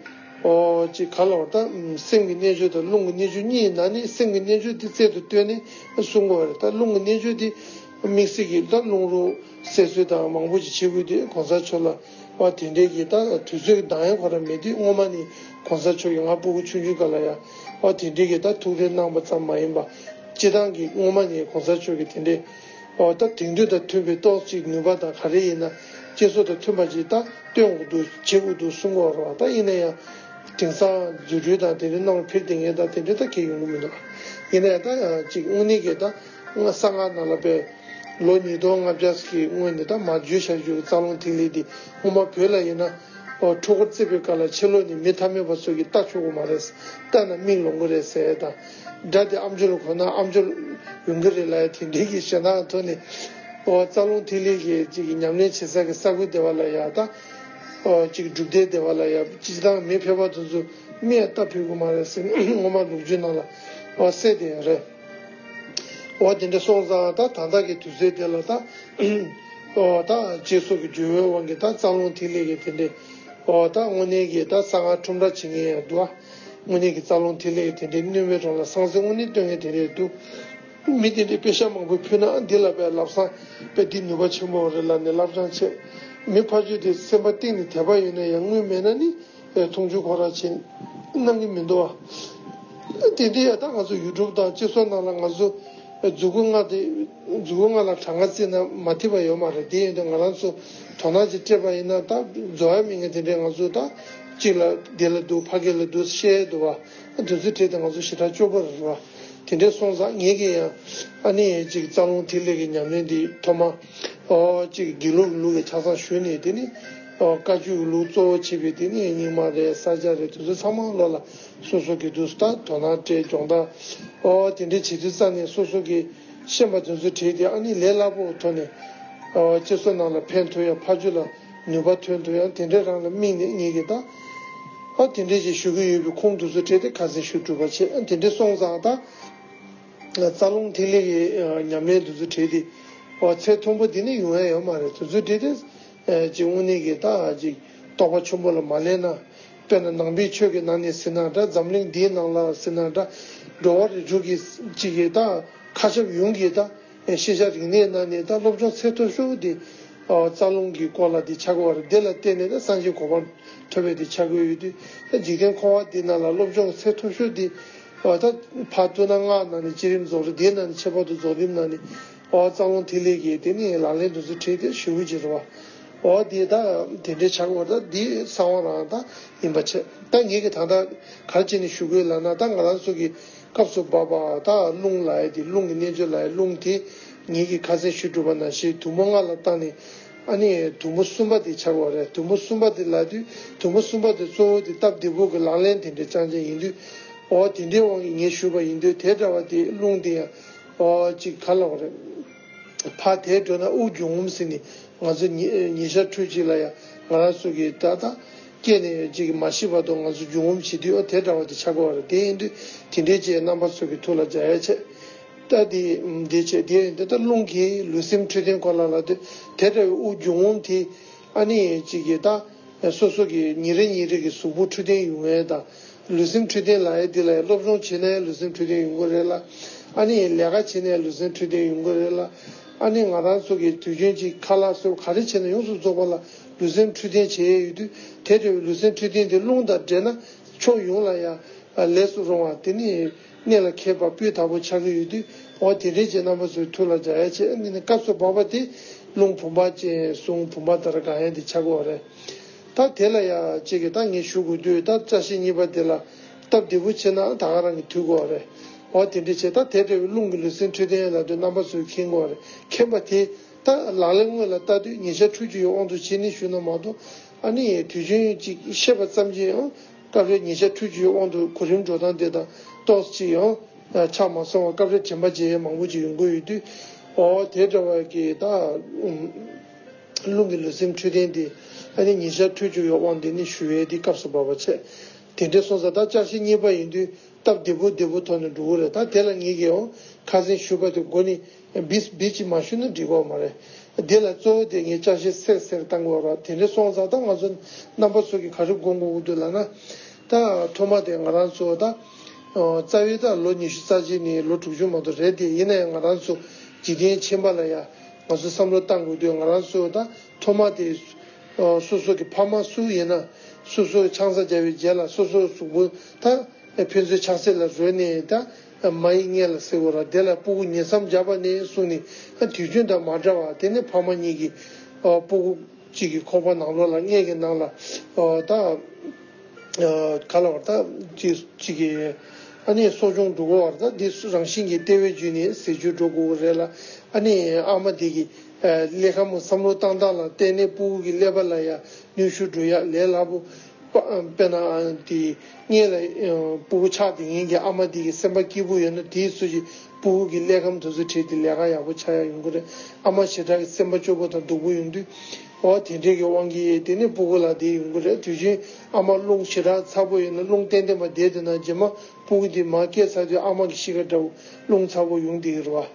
ཨོ་ཅིག་ག་ལ་བར་ད་སེམས་ཀྱི་རྣལ་འབྱོར་དང་རླུང་གི་རྣལ་འབྱོར་གཉིས་ནང་ནས་སེམས་ཀྱི་རྣལ་འབྱོར་དེ་རྩལ་དུ་བཏོན་ནས་གསུང་དགོས་པ་རེད། ད་རླུང་གི་རྣལ་འབྱོར་དེ་དམིགས་བསལ་གྱི་ད་རླུང་རོ་བསད་གསོལ་དང་མང་པོ་ཅིག་བྱེད་དགོས་དུས་གོང་ས་མཆོག་ལ་བ་དེ་འདྲའི་གི་ད་དུས་ཚོད་ཀྱི་འདང་ཡང་ཁོ་རང་མེད་དུས་སྔོན་མ་ནས་གོང་ས་མཆོག་གི་ང་སྤུ་གུ་ཆུང་ཆུང་སྐབས་ལ་ཡང་བ་དེ་འདྲའི་གི་ད་ཐུགས་རེ་གནང་པ་ཙམ་མ་ཡིན་པ་སྤྱི་བཏང་གི་སྔོན་མ་ནས་གོང་ས་མཆོག་གི་དེ་འདྲའི་ཨོ་ད་དེང་དུས་དང་མཐུན་པའི་ཏོག་ཅིག་ནུས་པ་དང་ག་རེ་ཡིན་ན་སྤྱི་ཚོགས་དང་མཐུན་པ་ཅིག་ད་སྟོན་དགོས་འདུག་བྱེད་དགོས་འདུག་གསུང་གི་ཡོད་རེད་བ། ད་ཡིན་ན་ཡང་དེང་སང་རྫུ་འཕྲུལ་དང་དེ་འདྲའི་ནང་ལ་ཕེབས་བསྡད་མཁན་དང་དེ་འདྲའི་ད་གལ་ཡོང་གི་མི་འདུག་ཡིན་ན་ཡང་ད་ཅིག་དངོས་གནས་ཀྱི་ད་གསང་སྔགས་ནང་ལ་པའི་ལོ་ཉིས་སྟོང་ལྔ་བརྒྱ་ཀྱི་སྔོན་ནས་ད་མ་བརྗོད་བྱ་རྒྱུ་རྩ་རླུང་ཐིག་ལེ་འདི་སྔོན་མ་བོད་ལ་ཡིན་ན་ཨོ་འཁྲུལ་འཁོར་རྩེ་བའི་སྐབས་ལ་ཕྱི་ལོགས་ནས་མི་ཐ་མལ་པ་ཚོ་གིས་ལྟ་ཆོག་གི་མ་རེད། ལྟ་ན་མིག་ལོང་གི་རེད་ཟེར་ཡ་དང་། དགྲ་དེ་ཨམ་ཅོག་ལ་གོ་ན་ཨམ་ཅོག་ཡོང་གི་རེད་ལབ་ཡ་དེ་འདྲའི་གི་ཞེད་སྣང་ཐོག་ནས་ཨོ་རྩ་རླུང་ཐིག་ལེ་གི་ཅིག་གི་ཉམས་ལེན་བྱེད་ས་གི་ས་ཁུལ་དེ་བ་ལ་ཡ་ད་ཨོ་ཅིག་སྒྲུབ་སྡེ་དེ་བ་ལ་ཡ་སྤྱིར་བཏང་མི་ཕལ་པ་དེ་ཚོ་མིས་ལྟ་ཕོད་གི་མ་རེད་ཟེར་ནས་སྔོན་མ་ལོ་རྒྱུས་ནང་ལ་ཨོ་གསལ་བསྡད་ཡོད་རེད། ཨོ་དེ་འདྲ་སོང་ཙང་ད་ད་ལྟ་གི་དུས་ཚོད་དེ་ལ་ད་ཨོ་ད་རྗེས་སོར་གི་འགྱུར་བའི་དབང་གིས་ད་རྩ་རླུང་ཐིག་ལེ་གི་དེ་འདྲའི་ཨོ་ད་དངོས་གནས་ཀྱི་ད་གསང་སྔགས་ཁྲོམ་ར་བྱེད་མཁན་ཡང་འདུག་ཨ། དངོས་གནས་ཀྱི་རྩ་རླུང་ཐིག་ལེ་དེ་འདྲའི་གནོད་མེད་གྲོང་ལ་སང་སེ་དངོས་གནས་སྟོན་མཁན་དེ་འདྲས་འདུག་མི་དེ་འདྲས་པེ་ཤ་མང་པོ་ཕུལ་ན་འདི་ལ་བས་ལབ་སང་པས་འདི་ནུས་པ་ཆེན་པོ་རེད་ལབ་ནས་བསླབ་སྦྱང་བྱས། མི་ཕར་ཕྱོགས་དེ་སེམས་པ་གཏིང་ནས་དད་པ་ཡོད་ན་ཡང་དངུལ་མེད་ན་ནི་མཐོང་ཆུང་ཁོ་རང་བྱེད་གནང་གི་མི་འདུག་ཨ། དེ་འདྲས་ཡང་ད་ང་ཚོ་ཡུ་ཊུབ་དང་སྤྱི་ཚོགས་ནང་ལ་ང་ཚོ་མཛུ་གུ་ལྔ་དེ་མཛུ་གུ་ལྔ་ལ་གྲངས་ཀ་བརྩིས་ན་མ་ཐིག་པ་ཡོད་མ་རེད། དེ་ཡིན་དུས་ང་རང་ཚོ་དོ་སྣང་ཅིག་སྤྲད་པ་ཡིན་ན་ད་རྫོགས་ཡ་མེད་མཁན་དེ་འདྲས་ང་ཚོ་ད་གཅིག་ལ་དེ་ལ་འདུག་ཕ་གི་ལ་འདུག་བཤད་འདུག་བ། དེ་ཚོའི་གྲས་དེ་ང་ཚོ་ཞེ་དྲག་སྐྱོ་པོ་རེད་བ། དེ་འདྲས་སོང་ཙང་ངེད་ཀྱིས་ཡང་ཨ་ནི་ཅིག་རྩ་རླུང་ཐིག་ལེ་གི་ཉམས་ལེན་འདི་ཐོག་མ་ཨོ་ཅིག་དགེ་ལུགས་ལུགས་ཀྱི་ཆ་ཚང་ཞུས་ནས་དེ་ནི་ཨོ་བཀའ་བརྒྱུད་ལུགས་གཙོ་བོ་བྱས་པའི་དེ་ནི་རྙིང་མ་རེད། ས་སྐྱ་རེད། དེ་ཚོ་ཚང་མ་ལོ་ལ་སོ་སོ་གི་འདུག་ད་དོ་སྣང་སྤྲད་སྦྱོང་བརྡར་ཨོ་དེ་འདྲས་བྱེད་དུས་རྩ་ནས་སོ་སོ་གི་ཤེས་པ་དེ་ཚོ་བྲིས་ཏེ་ཨ་ནི་ལས་སླ་པོ་ཐོག་ནས་ཨོ་སྤྱི་ཚོགས་ནང་ལ་ཕན་ཐོགས་ཡ་ཕ་ཆོས་ལ་ནུས་པ་ཐོན་ཐུབ་ཡ་དེ་འདྲས་རང་ལ་དམིགས་ནས་ངེད་ཀྱིས་ད་ཨ་དེ་འདྲས་ཅིག་ཞུ་གི་ཡོད་པའི་ཁུངས་དེ་ཚོ་བྲིས་ཏེ་ཁ་སང་ཞུ་གྲུབ་པ་བྱས། ཨ་དེ་འདྲས་སོང་ཙང་ད་རྩ་རླུང་ཐིག་ལེ་གི་ཉམས་ལེན་དེ་ཚོ་བྲིས་ཏེ་ཨོ་ཚད་མཐོན་པོ་དེ་ནས་ཡོང་ཡ་ཡོད་མ་རེད། དེ་ཚོ་བྲིས་ཏེ་ཨ་ཅིག་དངོས་གནས་ཀྱི་ད་ཅིག་རྟོགས་པ་ཆེན་པོ་ལ་མ་སླེབས་ན། དཔེར་ན་ནང་པའི་ཆོས་ཀྱི་ནང་ནས་ཟེར་ན་འདྲ། འཛམ་གླིང་འདིའི་ནང་ལ་ཟེར་ན་འདྲ། འགྲོ་བ་རིགས་དྲུག་གི་ཅིག་གི་ད་མཁའ་ཁྱབ་ཡོངས་ཀྱི་ད་ཤེས་བྱ་རིག་གནས་ནང་ནས་ད་སློབ་སྦྱོང་ཚད་མཐོ་ཤོས་དེ་རྩ་རླུང་གི་སྐོར་ལ་དེ་ཆགས་ཀྱི་ཡོད་རེད། དེ་ལ་བརྟེན་ནས་ད་སངས་རྒྱས་གོ་འཕང་ཐོབ་པའི་དེ་ཆགས་ཀྱི་ཡོད་དུས། ད་འཇིག་རྟེན་འཁོར་བ་འདི་ནང་ལ་སློབ་སྦྱོང་ཚད་མཐོ་ཤོས་དེ་ད་ཕར་བསྡུ་ན་སྔགས་ནང་ནས་བསྐྱེད་རིམ་རྫོགས་རིམ། དེའི་ནང་ནས་ཁྱད་པར་དུ་རྫོགས་རིམ་ནང་ནས་ཨོ་རྩ་རླུང་ཐིག་ལེ་གི་དེ་ནི་ལག་ལེན་དེ་ཚོ་བྲིས་ཏེ་ཞུ་གི་ཅིག་རེད་བ། ཨོ་དེ་ད་དེ་འདྲའི་ཆགས་པ་ད་འདི་གསང་བ་རང་ད་ཡིན་པ་བྱས། ད་ངེད་ཀྱི་ད་ལྟ་ག་རེ་བྱས་ནས་ཞུ་དགོས་ལབ་ན། ད་ང་རང་ཚོ་གི་སྐབས་སུ་བབ་པ་ད་རླུང་ལབ་ཡ་དེ་རླུང་གི་རྣལ་འབྱོར་ལབ་ཡ་རླུང་དེ་ངེད་ཀྱིས་ཁ་སང་ཞུ་གྲུབ་པ་ནང་བཞིན་དུམ་བུ་ལྔ་ལ་བཏང་ནས་ཨ་ནི་དུམ་བུ་གསུམ་པ་དེ་ཆགས་པ་རེད། དུམ་བུ་གསུམ་པ་དེ་ལབ་དུས་དུམ་བུ་གསུམ་པ་དེ་གཙོ་བོ་དེ་སྟབས་བདེ་པོ་གི་ལག་ལེན་དེ་འདྲའི་རྐྱང་རྐྱང་ཡིན་དུས། ཨོ་དེ་འདྲའི་དབང་གིས་ངས་ཞུས་པ་ཡིན་དུས། དེ་འདྲ་བ་དེ་རླུང་དེ་ཡང་ཨོ་ཅིག་ག་ལབ་དགོས་རེད། ཕར་དེད་འགྲོ་ན་དབུགས་འབྱུང་རྔུབ་ཟེར་ནས་ང་ཚོ་ཉི་ཉི་ཤར་འཕྲུལ་ཆས་ལ་ཡང་ང་རང་ཚོ་གིས་ད་ལྟ་སྐྱེས་ནས་ཅིག་མ་ཤི་བར་དུ་ང་ཚོ་འབྱུང་རྔུབ་བྱེད་དུས། ཨོ་དེ་འདྲ་བ་དེ་ཆགས་ཀྱི་ཡོད་རེད། དེ་ཡིན་དུས་དེ་འདྲའི་ཅིག་རྣམ་པ་ཚོ་གི་ཐུགས་ལ་འཇགས་ཡ་བྱས། ད་དེ་འདི་བྱས། དེ་ཡིན་དུས་ད་རླུང་གིས་ལུས་སེམས་འཕྲོད་བསྟེན་སྐོར་ལ་ལབ་དུས། དེ་འདྲ་བའི་དབུགས་འབྱུང་རྔུབ་དེ་ཨ་ནི་ཅིག་གིས་ད་སོ་སོ་གི་ཉིན་རེ་ཉིན་རེ་གི་གཟུགས་པོ་འཕྲོད་བསྟེན་ཡོང་ཡ་དང་། ལུས་སེམས་འཕྲོད་བསྟེན་ལབ་ཡ་འདི་ལ་ཡང་སློབ་སྦྱོང་བྱེད་ན་ཡང་ལུས་སེམས་འཕྲོད་བསྟེན་ཡོང་གི་རེད་ལ། ཨ་ནི་ལས་ཀ་བྱེད་ན་ཡང་ལུས་སེམས་འཕྲོད་བསྟེན་ཡོང་གི་རེད་ལ། ཨ་ནི་ང་རང་ཚོ་གི་དུས་རྒྱུན་གྱི་ཁ་ལག་སོགས་ག་རེ་བྱེད་ན་ཡོངས་སུ་རྫོགས་པ་ལ་ལུས་སེམས་འཕྲོད་བསྟེན་བྱེད་ཡས་ཡོད་དུས། དེ་འདྲ་བའི་ལུས་སེམས་འཕྲོད་བསྟེན་དེ་རླུང་དང་འདྲེས་ན་ཕྱོགས་ཡོངས་ལ་ཡང་ལས་སུ་རུང་བ། དེ་ནི་གནད་ལ་འཁེལ་བ་སྤུས་དག་པོ་ཆགས་ཀྱི་ཡོད་དུས། འོ་དེ་འདྲའི་ཅིག་རྣམ་པ་ཚོའི་ཐུགས་ལ་འཇགས་ཡ་བྱས། ཨ་ནི་སྐབས་སུ་བབ་པ་དེ་རླུང་བུམ་པ་ཅན་གསུང་བུམ་པ་ལྟར་གང་ཡང་དེ་ཆགས་ཀྱི་ཡོད་རེད། ད་དེ་ལ་ཡ་གཅིག་གིས་ད་ངས་ཞུ་དགོས་དུས། ད་བཅའ་ཤེས་གཉིས་པ་དེ་ལ་སྟབས་བདེ་པོ་བྱས་ན་ད་ག་རང་གིས་འཐུས་དགོས་པ་རེད། འོ་དེ་འདྲ་བྱས། ད་དེ་འདྲ་བའི་རླུང་གི་ལུས་སེམས་འཕྲོད་བསྟེན་ལབ་དུས་རྣམ་པ་ཚོས་མཁྱེན་དགོས་པ་རེད། མཁྱེན་པ་དེ་ད་ལག་ལེན་དངོས་ལ་བསྟར་དུས་ཉིན་ཞག་འཕྲོད་སྦྱོར་ཡི་དབང་དུ་བྱས་ནས་ཞུས་ན་མ་གཏོགས། ཨ་ནི་དུས་རྒྱུན་ཅིག་བཤད་པ་ཙམ་གྱིས་ཡང་སྐབས་རེ་ཉིན་ཞག་འཕྲོད་སྦྱོར་ཡི་དབང་དུ་གོ་རིམ་འགྲོ་སྟངས་དེ་དང་ཏོག་ཙམ་ཅིག་ཡང་ཆ་མ་ཚང་བ། སྐབས་རེ་དྲན་པ་བརྗེད་ཡས་མང་པོ་ཅིག་ཡོང་གི་ཡོད་དུས། འོ་དེ་འདྲ་བ་གི་ད་རླུང་གི་ལུས་སེམས་འཕྲོད་བསྟེན་དེ་ཨ་ནི་ཉིན་ཞག་འཕྲོད་སྦྱོར་ཡི་དབང་དུ་ནི་ཞུ་ཡས་དེ་སྐབས་སུ་བབ་པ་བྱས། དེ་འདྲ་སོང་ཙང་ད་བཅའ་ཤེས་གཉིས་པ་ཡིན་དུས་སྟབས་བདེ་པོ་བདེ་པོ་ཐོག་ནས་འགྲོ་གི་རེད། ད་དེ་ལ་ངེད་ཀྱིས་འོ་ཁ་སང་ཞུས་པ་དེ་མགོ་ནས་བི་བི་ཅིག་མ་ཞུས་ན་འགྲིག་གི་མ་རེད། དེ་ལ་གཙོ་བོ་དེ་ངས་ཅང་ཤེས་སེར་སེར་བཏང་དགོས་ར། དེ་འདྲ་སོང་ཙང་ད་ང་ཚོ་རྣམ་པ་ཚོ་གིས་ག་རེ་དགོངས་དགོས་ཀྱི་འདུག་ལབ་ན། ད་ཐོག་མ་དེ་ང་རང་ཚོ་ད་རྩ་བའི་ད་ལོ་ཉི་ཤུ་རྩ་གཅིག་ནས་ལོ་དྲུག་ཅུ་མ་གཏོགས་རེད་དེ། ཡིན་ན་ཡང་ང་རང་ཚོ་འཇིག་རྟེན་ཁྱིམ་པ་ལ་ཡ་ང་ཚོ་བསམ་བློ་བཏང་དགོས་དུས། ང་རང་ཚོ་ད་ཐོག་མ་དེ་སོ་སོ་གི་ཕ་མ་སུ་ཡིན་ན། སོ་སོ་ཆང་ས་བརྒྱབ་པའི་རྗེས་ལ་སོ་སོ་གཟུགས་པོ་ད་ཕན་ཚུན་ཆང་ས་ལ་རོལ་ནས། ད་མ་ཡི་མངལ་ལ་ཟེར་བ་ར། དེ་ལ་སྤུ་གུ་ཉིང་མཚམས་བརྒྱབ་པ་ནས་བཟུང་ནས་དུས་རྒྱུན་དང་མ་འདྲ་བ། དེ་ནས་ཕ་མ་གཉིས་ཀྱི་སྤུ་གུ་གཅིག་གི་ཁོག་པ་ནང་ལོགས་ལ། མངལ་གྱི་ནང་ལ་ད་ག་ལ་བར་ད་གཅིག་གཅིག་གི་ཨ་ནི་གསོ་སྦྱོང་འགྲོ་དགོས་བར། ད་འདི་རང་བཞིན་གྱིས་ལྟེ་བའི་བརྒྱུད་ནས་ཟས་བཅུད་འགྲོ་དགོས་རེད་ལ། ཨ་ནི་ཨ་མ་དེ་གི་ཀླད་ཁམས་བསམ་བློ་བཏང་སྟངས་ལ་བརྟེན་ནས་སྤུ་གུ་གི་ཀླད་པ་ལ་ཡང་གནོན་ཤུགས་འགྲོ་ཡ་ལས་སླ་པོ། དཔེར་ན་དེ་མངལ་ལ་སྤུ་གུ་ཆགས་བསྡད་མཁན་གྱི་ཨ་མ་དེ་གི་སེམས་པ་སྐྱིད་པོ་ཡོད་ན། དེའི་ཚོད་ཀྱི་སྤུ་གུ་གི་ཀླད་ཁམས་དེ་ཚོ་བྲིས་ཏེ་ལས་ཀ་ཡག་པོ་ཆགས་ཡ་ཡོང་གི་རེད། ཨ་མ་ཞེ་དྲག་གི་སེམས་པ་སྐྱོ་པོ་དང་སྡུག་པོ་ཡོང་དུས། འོ་དེ་འདྲའི་གི་དབང་གིས་དེ་ནས་སྤུ་གུ་ལ་དེ་ཡོང་གི་རེད། དུས་རྒྱུན་ཨ་མ་རླུང་ཞེ་དྲག་ཚ་པོ་ཡོད་ན། རླུང་ཏན་ཏན་པ་བསྡད་དེ་ན། རྗེས་མ་སྤུ་གུ་དེ་མར་སྐྱེས་ཚར་དུས་ཨ་མ་གི་གཤིས་ཀ་འདྲ་བོ་རླུང་ཚ་པོ་ཡོང་བསྡད་ཀྱི་རེད་བ།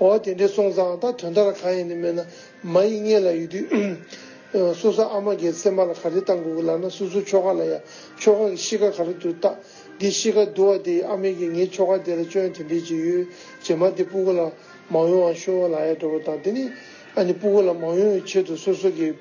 འོ་དེ་འདྲའི་སོང་ཙང་ད་དོན་དག་ལ་གང་ཡིན་ནི་མེད་ན། མ་ཡི་མངལ་ལ་ཡོད་དུས་སོ་སོ་ཨ་མ་གི་སེམས་པ་ལ་ག་རེ་བཏང་དགོས་ཀྱི་ལབ་ན། སོ་སོ་ཁྱོ་ག་ལ་ཡ་ཁྱོ་ག་གི་གཤིས་ཀ་ག་རེ་འདུག་ལྟ། འདི་གཤིས་ཀ་སྡུག་པ་དེ་ཨ་མས་ཀྱིས་ངའི་ཁྱོ་ག་དེ་ལ་སྐྱོན་དེ་འདྲས་ཅིག་ཡོད། རྗེས་མ་དེ་སྤུ་གུ་ལ་མ་ཡོང་བ་ཤོག་ལབ་ཡ་འདྲ་བོ་དང་། དེ་ནི་ཨ་ནི་སྤུ་གུ་ལ་མ་ཡོང་བའི་ཆེད་དུ་སོ་སོ་གི་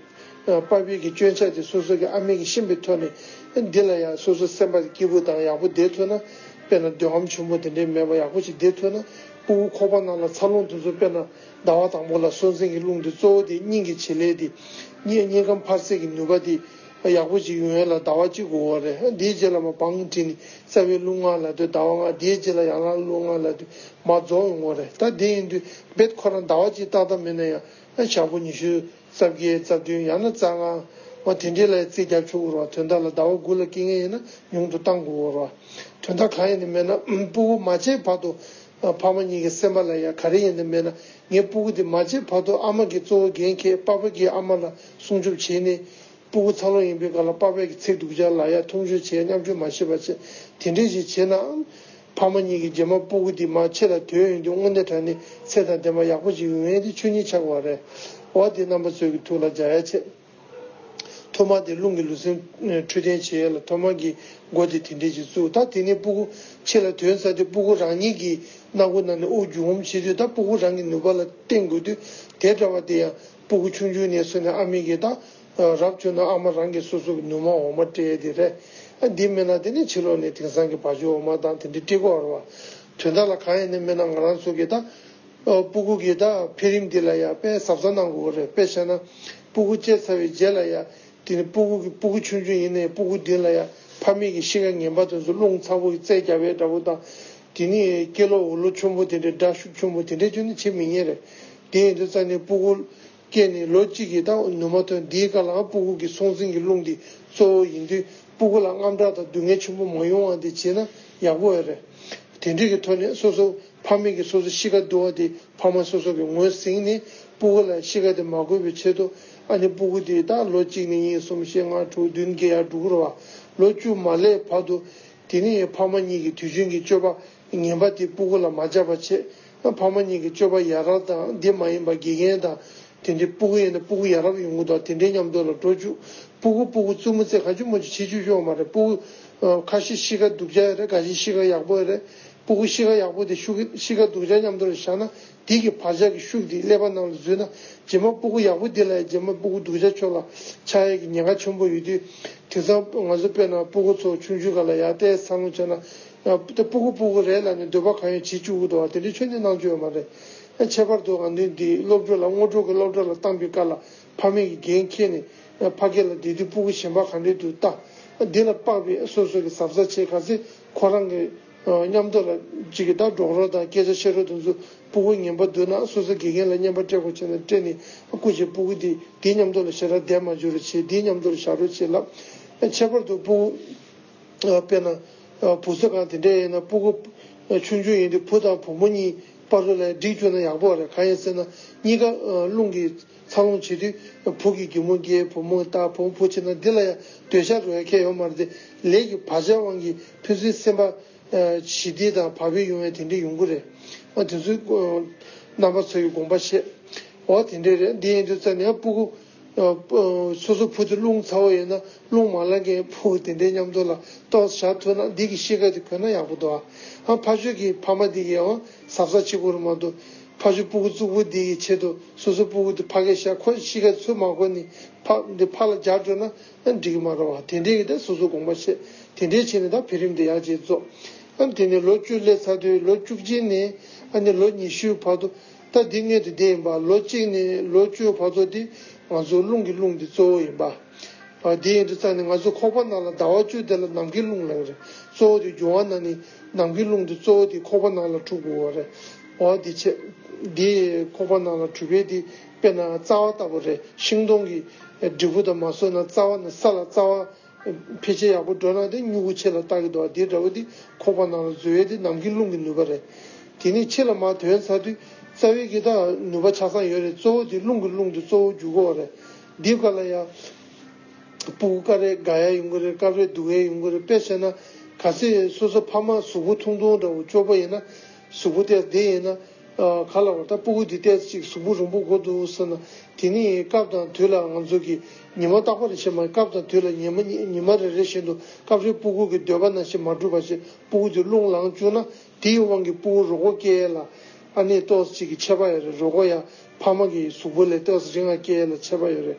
པ་ཕའི་གི་སྐྱོན་ཆ་དེ་སོ་སོ་གི་ཨ་མས་ཀྱིས་ཤེས་པའི་ཐོག་ནས། འདི་ལ་ཡང་སོ་སོ་སེམས་པ་སྐྱིད་པོ་དང་ཡག་པོ་བསྡད་ཐུབ་ན། དཔེར་ན་འདོད་ཧམ་ཆེན་པོ་དེ་འདྲའི་མེད་པ་ཡག་པོ་ཞིག་བསྡད་ཐུབ་ན། སྤུ་གུ་ཁོག་པ་ནང་ལ་འཚར་ལོངས་དེ་ཚོ། དཔེར་ན་ཟླ་བ་དང་པོ་ལ་སྲོག་འཛིན་གྱི་རླུང་དེ་གཙོ་བོ་དེ་སྙིང་གི་བྱེད་ལས་དེ། སྙིང་སྙིང་ཁམས་འཕར་སའི་གི་ནུས་པ་དེ་ཡག་པོ་ཞིག་ཡོང་ཡ་ལ་ཟླ་བ་གཅིག་དགོས་པ་རེད། དེའི་རྗེས་ལ་མར་བང་བསྒྲིགས་ནས་རྩ་བའི་རླུང་ལྔ་ལབ་དུས་ཟླ་བ་ལྔ། དེའི་རྗེས་ལ་ཡང་ལ་རླུང་ལྔ་ལབ་དུས་མར་རྫོགས་ཡོང་གི་རེད། ད་དེ་ཡིན་དུས་རྦད་ཁོ་རང་ཟླ་བ་གཅིག་ཏག་ཏག་མེད་ན་ཡང་ཞག་པོ་ཉི་ཤུ་རྩ་བརྒྱད་རྩ་བདུན། ཡང་ན་རྩ་ལྔ། འོ་དེ་འདྲའི་ལ་རྩིས་རྒྱག་ཆོག་གི་རེད་བ། དོན་དག་ལ་ཟླ་བ་དགུ་ལ་སྐྱེ་མཁན་ཡིན་ན་ཉུང་དུ་བཏང་དགོས་རེད་བ། དོན་དག་གང་ཡིན་ནི་མེད་ན། སྤུ་གུ་མ་སྐྱེས་བར་དུ་ཕ་མ་གཉིས་ཀྱི་སེམས་པ་ལ་ཡང་ག་རེ་ཡིན་ནི་མེད་ན། ངའི་སྤུ་གུ་དེ་མ་སྐྱེས་བར་དུ་ཨ་མ་གིས་གཙོ་བོ་འགན་འཁྱེར། པ་ཕ་གིས་ཨ་མ་ལ་སྲུང་སྐྱོབ་བྱས་ནས། སྤུ་གུ་འཚར་ལོངས་ཡིན་པའི་སྐབས་ལ་པ་ཕ་གིས་ཚིག་སྡུག་ཅག་ལབ་ཡ། མཐོང་ཆུང་བྱེད་ཡ། མཉམ་སྤྱོད་མ་བྱེད་པ་བྱེད། དེ་འདྲས་ཞིག་བྱས་ནའང་། ཕ་མ་གཉིས་ཀྱིས་རྗེས་མ་སྤུ་གུ་དེ་མར་ཆེ་ལ་དོད་ཡོང་དུས་དངོས་གནས་དྲང་གནས་ཚད་དང་ལྡན་པ་ཡག་པོ་ཞིག་ཡོང་ཡས་དེ་ཆོས་ཉིད་ཆགས་པ་རེད། འོ་དེ་རྣམ་པ་ཚོའི་གི་ཐུགས་ལ་འཇགས་ཡ་བྱེད། ཐོག་མ་དེ་རླུང་གི་ལུས་སེམས་འཕྲོད་བསྟེན་བྱེད་ཡས་ལ་ཐོག་མ་གི་འགོ་དེ་དེ་འདྲས་ཞིག་བཙུགས། ད་དེ་ནས་སྤུ་གུ་ཆེ་ལ་དོད་ཚར་དུས་སྤུ་གུ་རང་ཉིད་ཀྱི་སྣ་ཁུག་ནང་ནས་དབུགས་རྒྱུག་འོང་བྱེད་དུས། ད་སྤུ་གུ་རང་གི་ནུས་པ་ལ་བརྟེན་དགོས་དུས། དེ་འདྲ་བ་དེ་ཡང་སྤུ་གུ་ཆུང་ཆུང་ནས་བཟུང་ནས་ཨ་མས་ཀྱིས་ད་རབ་བྱུང་ན་ཨ་མ་རང་གིས་སོ་སོ་གི་ནུ་མ་འོ་མ་སྤྲད་དེ་རེད། ཨ་འདི་མིན་ན་དེ་ནི་ཕྱི་ལོགས་ནས་དེང་སང་གི་བ་ཕྱུགས་འོ་མ་དང་དེ་འདྲ་སྤྲད་དགོས་རེད་བ། དོན་དག་ལ་གང་ཡིན་ནི་མིན་ན། ང་རང་ཚོ་གིས་ད་ཨ་སྤུ་གུ་གི་ད་འཕེལ་རིམ་འདི་ལ་ཡང་དཔེ་གཟབ་གཟབ་གནང་དགོས་རེད། དཔེ་བྱས་ན་སྤུ་གུ་སྐྱེས་ཚར་བའི་རྗེས་ལ་ཡང་དེ་ནི་སྤུ་གུ་གི་སྤུ་གུ་ཆུང་ཆུང་ཡིན་ནའི་སྤུ་གུ་འདི་ལ་ཡང་ཕ་མེས་ཀྱི་གཤིས་ཀ་ངན་པ་དེ་ཚོ། རླུང་ཚ་པོ་གི་རྩལ་རྒྱག་པའི་འདྲ་པོ་དང་། དེ་ནི་སྐེ་ལོག་འོག་ལོག་ཆེན་པོ་དེ་འདྲའི་དགྲ་ཤུགས་ཆེན་པོ་དེ་འདྲའི་ཁྱོན་ནས་བྱེད་མི་ཉན་རེད། དེ་ཡིན་དུས་ཙང་ནས་སྤུ་གུ་སྐྱེས་ནས་ལོ་གཅིག་གི་ད་ནུ་མ་ཐོན། འདིའི་སྐབས་ལའང་སྤུ་གུ་གི་སྲོག་འཛིན་གྱི་རླུང་འདི་གཙོ་བོ་ཡིན་དུས། སྤུ་གུ་ལ་དངངས་སྐྲག་དང་སྡུག་བསྔལ་ཆེན་པོ་མ་ཡོང་བ་འདི་བྱས་ན་ཡག་པོ་ཡོད་རེད། དེ་འདྲའི་གི་ཐོག་ནས་སོ་སོ་ཕ་མེས་ཀྱིས་སོ་སོ་གཤིས་ཀ་སྡུག་པ་དེ་ཕ་མ་སོ་སོ་གིས་ངོས་ཟིན་ནས། སྤུ་གུ་ལ་གཤིས་ཀ་དེ་མ་འགོས་པའི་ཆེད་དུ། ཨ་ནི་སྤུ་གུ་དེ་ད་ལོ་གཅིག་ནས་གཉིས། གསུམ། བཞི། ལྔ། དྲུག། བདུན། བརྒྱད། ཡར་འགྲོ་གི་རེད་བ། ལོ་བཅུ་མ་སླེབས་བར་དུ། དེ་ནས་ཕ་མ་གཉིས་ཀྱི་དུས་རྒྱུན་གྱི་སྤྱོད་པ་ངན་པ་དེ་སྤུ་གུ་ལ་མ་འཇགས་པ་བྱེད། ཕ་མ་གཉིས་ཀྱི་སྤྱོད་པ་ཡ་རབས་དང་། དེ་མ་ཡིན་པ་དགེ་རྒན་དང་། དེ་འདྲའི་སྤུ་གུ་ཡིན་ན་སྤུ་གུ་ཡ་རབས་ཡོང་གི་འདུག་དེ་འདྲའི་མཉམ་དུ་ལ་འགྲོ་བཅུག་སྤུ་གུ་སྤུ་གུ་རྩུབ་མོ་རྩེ་ག་ཅུ་མ་ཅུ་བྱེད་བཅུག་ཆོག་མ་རེད། སྤུ་གུ་ཁ་ཤས་གཤིས་ཀ་སྡུག་ཅག་ཡོད་རེད། ཁ་ཤས་གཤིས་ཀ་ཡག་པོ་ཡོད་རེད། སྤུ་གུ་གཤིས་ཀ་ཡག་པོ་དེ་ཤུགས་གཤིས་ཀ་སྡུག་ཅག་མཉམ་དུ་ལ་བཞག་ན། དེ་གི་བག་ཆགས་ཀྱི་ཤུགས་དེ་ཀླད་པ་ནང་ལ་འཛུལ་ན། རྗེས་མ་སྤུ་གུ་ཡག་པོ་དེ་ལ་རྗེས་མ་སྤུ་གུ་སྡུག་ཅག་ཕྱོགས་ལ་ཆགས་ཡས་ཀྱི་ཉེན་ཁ་ཆེན་པོ་ཡོད་དུས། དེང་སང་ང་ཚོ་དཔེར་ན་སྤུ་གུ་ཚོ་ཆུང་ཆུང་སྒང་ལ་ཡར་ཏོག་ཙམ་འཚར་ལོངས་བྱས་ན། ཨ་སྤུ་གུ་སྤུ་གུ་རེད་ལབ་ནས་འདོད་པ་གང་ཡོད་བྱེད་བཅུག་གི་འདུག་བ། དེ་འདྲའི་ཆོས་ནི་གནང་རྒྱུ་ཡོད་མ་རེད། ཨ་ཁྱད་པར་དུ་ང་ཚོའི་འདི་སློབ་གྲྭ་ལ། སྔོན་འགྲོ་གི་སློབ་གྲྭ་ལ་བཏང་པའི་སྐབས་ལ་ཕ་མེས་ཀྱིས་འགན་འཁྱེར་ནས། ཨ་ཕ་སྐད་ལ་བསྡད་དུས་སྤུ་གུ་གཞན་པ་ག་འདྲས་འདུག་ལྟ། ཨ་འདི་ལ་དཔག་པའི་སོ་སོ་གི་གཟབ་གཟབ་བྱེད། གལ་སྲིད་ཁོ་རང་གི་ཨ་མཉམ་དུ་ལ་གཅིག་གི་ད་སྒྲོག་རོགས་དང་སྐད་ཆ་བཤད་རོགས་དེ་ཚོ་སྤུ་གུ་ངན་པ་འདུག་ན། སོ་སོ་དགེ་རྒན་ལ་རྔན་པ་སྤྲད་དགོས་བྱས་ན་སྤྲད་ནས། ཨ་སྐུ་མཁྱེན། སྤུ་གུ་འདི་འདིའི་མཉམ་དུ་ལ་ཞེ་དྲག་བསྡད་མ་འཇུག་རོགས་བྱེད། འདིའི་མཉམ་དུ་ལ་བཞག་རོགས་བྱེད་ལབ། ཨ་ཁྱད་པར་དུ་སྤུ་གུ་ཨ་དཔེར་ན་ཨ་བུ་གསོ་ཁང་དེ་འདྲ་ཡིན་ན། སྤུ་གུ་ཨ་ཆུང་ཆུང་ཡིན་དུས་བུ་དང་བུ་མོ་གཉིས་བར་དུ་ལ་སྒྲིག་བཅུག་ན་ཡག་པོ་རེད། གང་ཡིན་ཟེར་ན། གཉིས་ཀ་ཨ་རླུང་གིས་འཚར་ལོངས་བྱེད་དུས། བུ་གིས་སྒྱེ་མོ་བརྒྱབ། བུ་མོས་ལྟ། བུ་མོས་བུ་བྱས་ན་འདི་ལ་ཡང་སྡོད་ཤག་རོལ་ཡ་ཁྱད་ཡོད་མ་རེད་དེ། ལས་ཀྱི་བག་ཆགས་དབང་གིས་ཕན་ཚུན་སེམས་པ་ཨ་ཞི་བདེ་དང་བག་ཕེབས་ཡོང་བའི་དེ་འདྲ་ཡོང་གི་རེད། ཨ་དེ་ཚོའི་ཨ་རྣམ་པ་ཚོ་ཡི་དགོངས་པ་བཞེས། འོ་དེ་འདྲས་རེད། འདི་ཡིན་དུས་ཙ་ནས་ཕྲུ་གུ་སོ་སོ་བུ་དེ་རླུང་ཚ་བོ་ཡོད་ན་རླུང་མ་ལངས་མཁན་ཕྲུ་གུ་དེ་འདྲའི་མཉམ་དུ་ལ་ཏོག་ཙམ་བཞག་ཐུབ་ན་འདི་གི་གཤིས་ཀ་དེ་གོན་ན་ཡག་པོ་འདུག་ཨ། ཨ་ཕ་ཤོད་ཀྱི་ཕ་མ་འདི་གིས་ཡང་གཟབ་གཟབ་བྱེད་དགོས་རེད་མ་གཏོགས་ཕ་ཤོད་ཕྲུ་གུ་རྩུབ་པོ་འདི་གི་ཆེད་དུ་སོ་སོ་ཕྲུ་གུ་དེ་ཕ་གིར་བཞག་ཁོ་གཤིས་ཀ་ཚུར་མ་གོན་ནས་ཕ་འདི་ཕར་ལ་རྒྱག་འགྲོ་ན་ཨ་འགྲིག་གི་མ་རེད་བ། དེ་འདྲས་ཀྱི་ད་སོ་སོ་དགོངས་པ་བཞེས། དེ་འདྲས་བྱས་ནས་ད་འཕེལ་རིམ་དེ་ཡར་རྒྱས་རྫོགས། ཨ་དེ་ནས་ལོ་བཅུ་སླེབས་ཚར་དུས་ལོ་བཅུ་གཅིག་ནས་ཨ་ནི་ལོ་ཉི་ཤུའི་བར་དུ། ད་འདི་སྔོན་དུ་བསྡད་ཡིན་པ། ལོ་གཅིག་ནས་ལོ་བཅུ་བར་དུ་འདི་ང་ཚོ་རླུང་གི་རླུང་འདི་གཙོ་བོ་ཡིན་པ། ཨ་འདི་ཡིན་དུས་ཙང་ནས་ང་ཚོ་ཁོག་པ་ནང་ལ་ཟླ་བ་བཅུ་དེ་ལ་ནམ་མཁའི་རླུང་ལངས་རེད། གཙོ་བོ་དེ་འབྱུང་བ་ན་ནི་ནམ་མཁའི་རླུང་འདི་གཙོ་བོ་དེ་ཁོག་པ་ནང་ལ་འཁྲུག་དགོས་པ་རེད། འོ་འདི་བྱས། འདི་ཁོག་པ་ནང་ལ་འཁྲུག་པའི་འདི་དཔེར་ན་རྩ་བ་ལྟ་བུ་རེད། ཤིང་སྡོང་གི་འབྲས་བུ་དང་མ་སོང་ན་རྩ་བ་ནས་ས་ལ་རྩ་བ། འཕེལ་རྒྱས་ཡག་པོ་འགྲོ་ན་དེ་མྱུ་གུ་ཆེ་ལ་ལྟ་གི་འདུག་དེ་འདྲ་བོ་དེ་ཁོག་པ་ནང་ལ་འཛུལ་བའི་དེ་ནམ་མཁའི་རླུང་གི་ནུས་པ་རེད། དེ་ནས་ཕྱི་ལ་མར་ཐོན་ཚར་དུས་རྩ་བའི་གི་ད་ནུས་པ་ཆ་ཚང་ཡོད་རེད། གཙོ་བོ་དེ་རླུང་གི་རླུང་དེ་གཙོ་བོ་འཇུག་གི་ཡོད་རེད། འདི་ག་ལ་ཡ། སྤུ་གུ་སྐབས་རེ་འགག་ཡ་ཡོང་གི་རེད། སྐབས་རེ་སྡུག་ཡ་ཡོང་གི་རེད། དཔེ་བྱས་ན་གལ་སྲིད་སོ་སོ་ཕ་མ་གཟུགས་པོ་ཐུང་ཐུང་འདྲ་བོ་སྐྱོ་པོ་ཡིན་ན། གཟུགས་པོ་ཏོག་ཙམ་བདེ་ཡིན་ན། ཨ་ག་ལ་བར་ད་སྤུ་གུ་འདི་ཏོག་ཙམ་ཅིག་གཟུགས་པོ་རིང་པོ་དགོས་འདུག་ཟེར་ན། དེ་ནི་སྐབས་དང་དུས་ལ་ང་ཚོ་གི་ཉི་མ་རྟག་པར་བྱེད་མ། སྐབས་དང་དུས་ལ་ཉི་མ་ཉི་མ་རེ་རེ་བཞིན་དུ་སྐབས་རེ་སྤུ་གུ་གི་འདོད་པ་ནང་བཞིན་མ་འགྲུབ་པ་བྱས་སྤུ་གུ་དེ་རླུང་ལངས་བཅུག་ན་དེའི་དབང་གིས་སྤུ་གུ་རོ་མགོ་སྐྱེ་ཡས་ལ་ཨ་ནི་ཏོག་ཙམ་ཅིག་གི་ཁྱད་པར་ཡོད་རེད། རོ་མགོ་ཡ་ཕ་མ་གི་གཟུགས་པོ་ལས་ཏོག་ཙམ་རིང་བ་སྐྱེ་ཡས་ལ་ཁྱད་པར་ཡོད་རེད།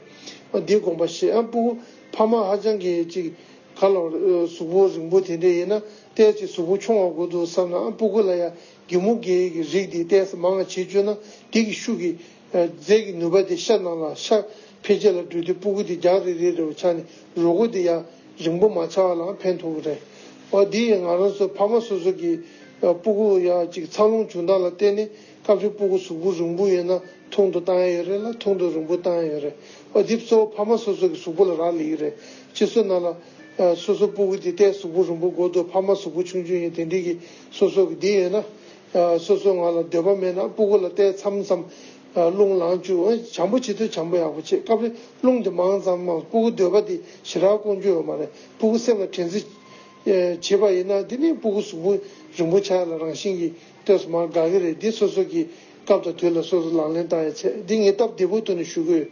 ཨ་འདི་དགོངས་པ་བཞེས། ཨ་སྤུ་གུ་ཕ་མ་ཧ་ཅང་གི་ཅིག་ག་ལ་གཟུགས་པོ་རིང་པོ་དེ་འདྲ་ཡིན་ན་ཏོག་ཙམ་གཟུགས་པོ་ཆུང་བ་དགོས་འདུག་བསམ་ན། ཨ་སྤུ་གུ་ལ་ཡ་གད་མོ་བགད་ཡས་ཀྱི་རིགས་དེ་ཏོག་ཙམ་མང་བ་བྱེད་བཅུག་ན་དེ་གི་ཤུགས་ཀྱིས་རྫས་ཀྱི་ནུས་པ་དེ་ཤ་ནང་ལ་ཤ་འཕེལ་རྒྱས་ལ་འགྲོ་དུས་སྤུ་གུ་དེ་རྒྱང་རིང་རིང་རེ་བ་ཆགས་ནས་རོ་མགོ་དེ་ཡ་རིང་པོ་མ་ཆགས་པ་ལའང་ཕན་ཐོགས་ཀྱི་རེད། འོ་འདི་ཡིས་ང་རང་ཚོ་ཕ་མ་སོ་སོ་གི་སྤུ་གུ་ཡ་ཅིག་འཚར་ལོངས་བྱུང་སྟངས་ལ་བརྟེན་ནས་སྐབས་རེ་སྤུ་གུ་གཟུགས་པོ་རིང་པོ་ཡོད་ན་ཐུང་དུ་བཏང་ཡ་ཡོད་རེད་ལ། ཐུང་དུ་རིང་པོ་བཏང་ཡ་ཡོད་རེད། འོ་འདི་གཙོ་བོ་ཕ་མ་སོ་སོ་གི་གཟུགས་པོ་ལ་རག་ལས་ཀྱི་རེད། སྤྱི་ཚོགས་ནང་ལ་སོ་སོ་སྤུ་གུ་དེ་ཏོག་ཙམ་གཟུགས་པོ་རིང་པོ་དགོས་འདུག་ཕ་མ་གཟུགས་པོ་ཆུང་ཆུང་ཡིན། དེ་འདྲའི་གི་སོ་སོ་གི་འདི་ཡོད་ན། ཨ་སོ་སོ་ང་ལ་འདོད་པ་མེད་ན་སྤུ་གུ་ལ་ཏོག་ཙམ་ཙམ་ཨ་རླུང་ལངས་བཅུག་ཨ་བྱམས་པོ་བྱེད་དུས་བྱམས་པོ་ཡག་པོ་བྱེད། སྐབས་རེ་རླུང་དེ་མང་ཙམ་མང་སྤུ་གུ་འདོད་པ་དེ་ཞེ་དྲག་སྐོང་རྒྱུ་ཡོད་མ་རེད། སྤུ་གུ་སེམས་ལ་དྲན་འཛིན་ཨེ་བྱེད་པ་ཡིན་ན་དེ་ནི་སྤུ་གུ་གཟུགས་པོ་རིང་པོ་ཆགས་ལ་རང་བཞིན་གྱིས་ཏོག་ཙམ་མར་འགག་གི་རེད། འདི་སོ་སོ་གི་སྐབས་དང་དུས་ལ་སོ་སོ་ལག་ལེན་བསྟར་ཡ་བྱེད། འདི་ངས་སྟབས་བདེ་པོའི་ཐོག་ནས་ཞུ་གི་ཡོད།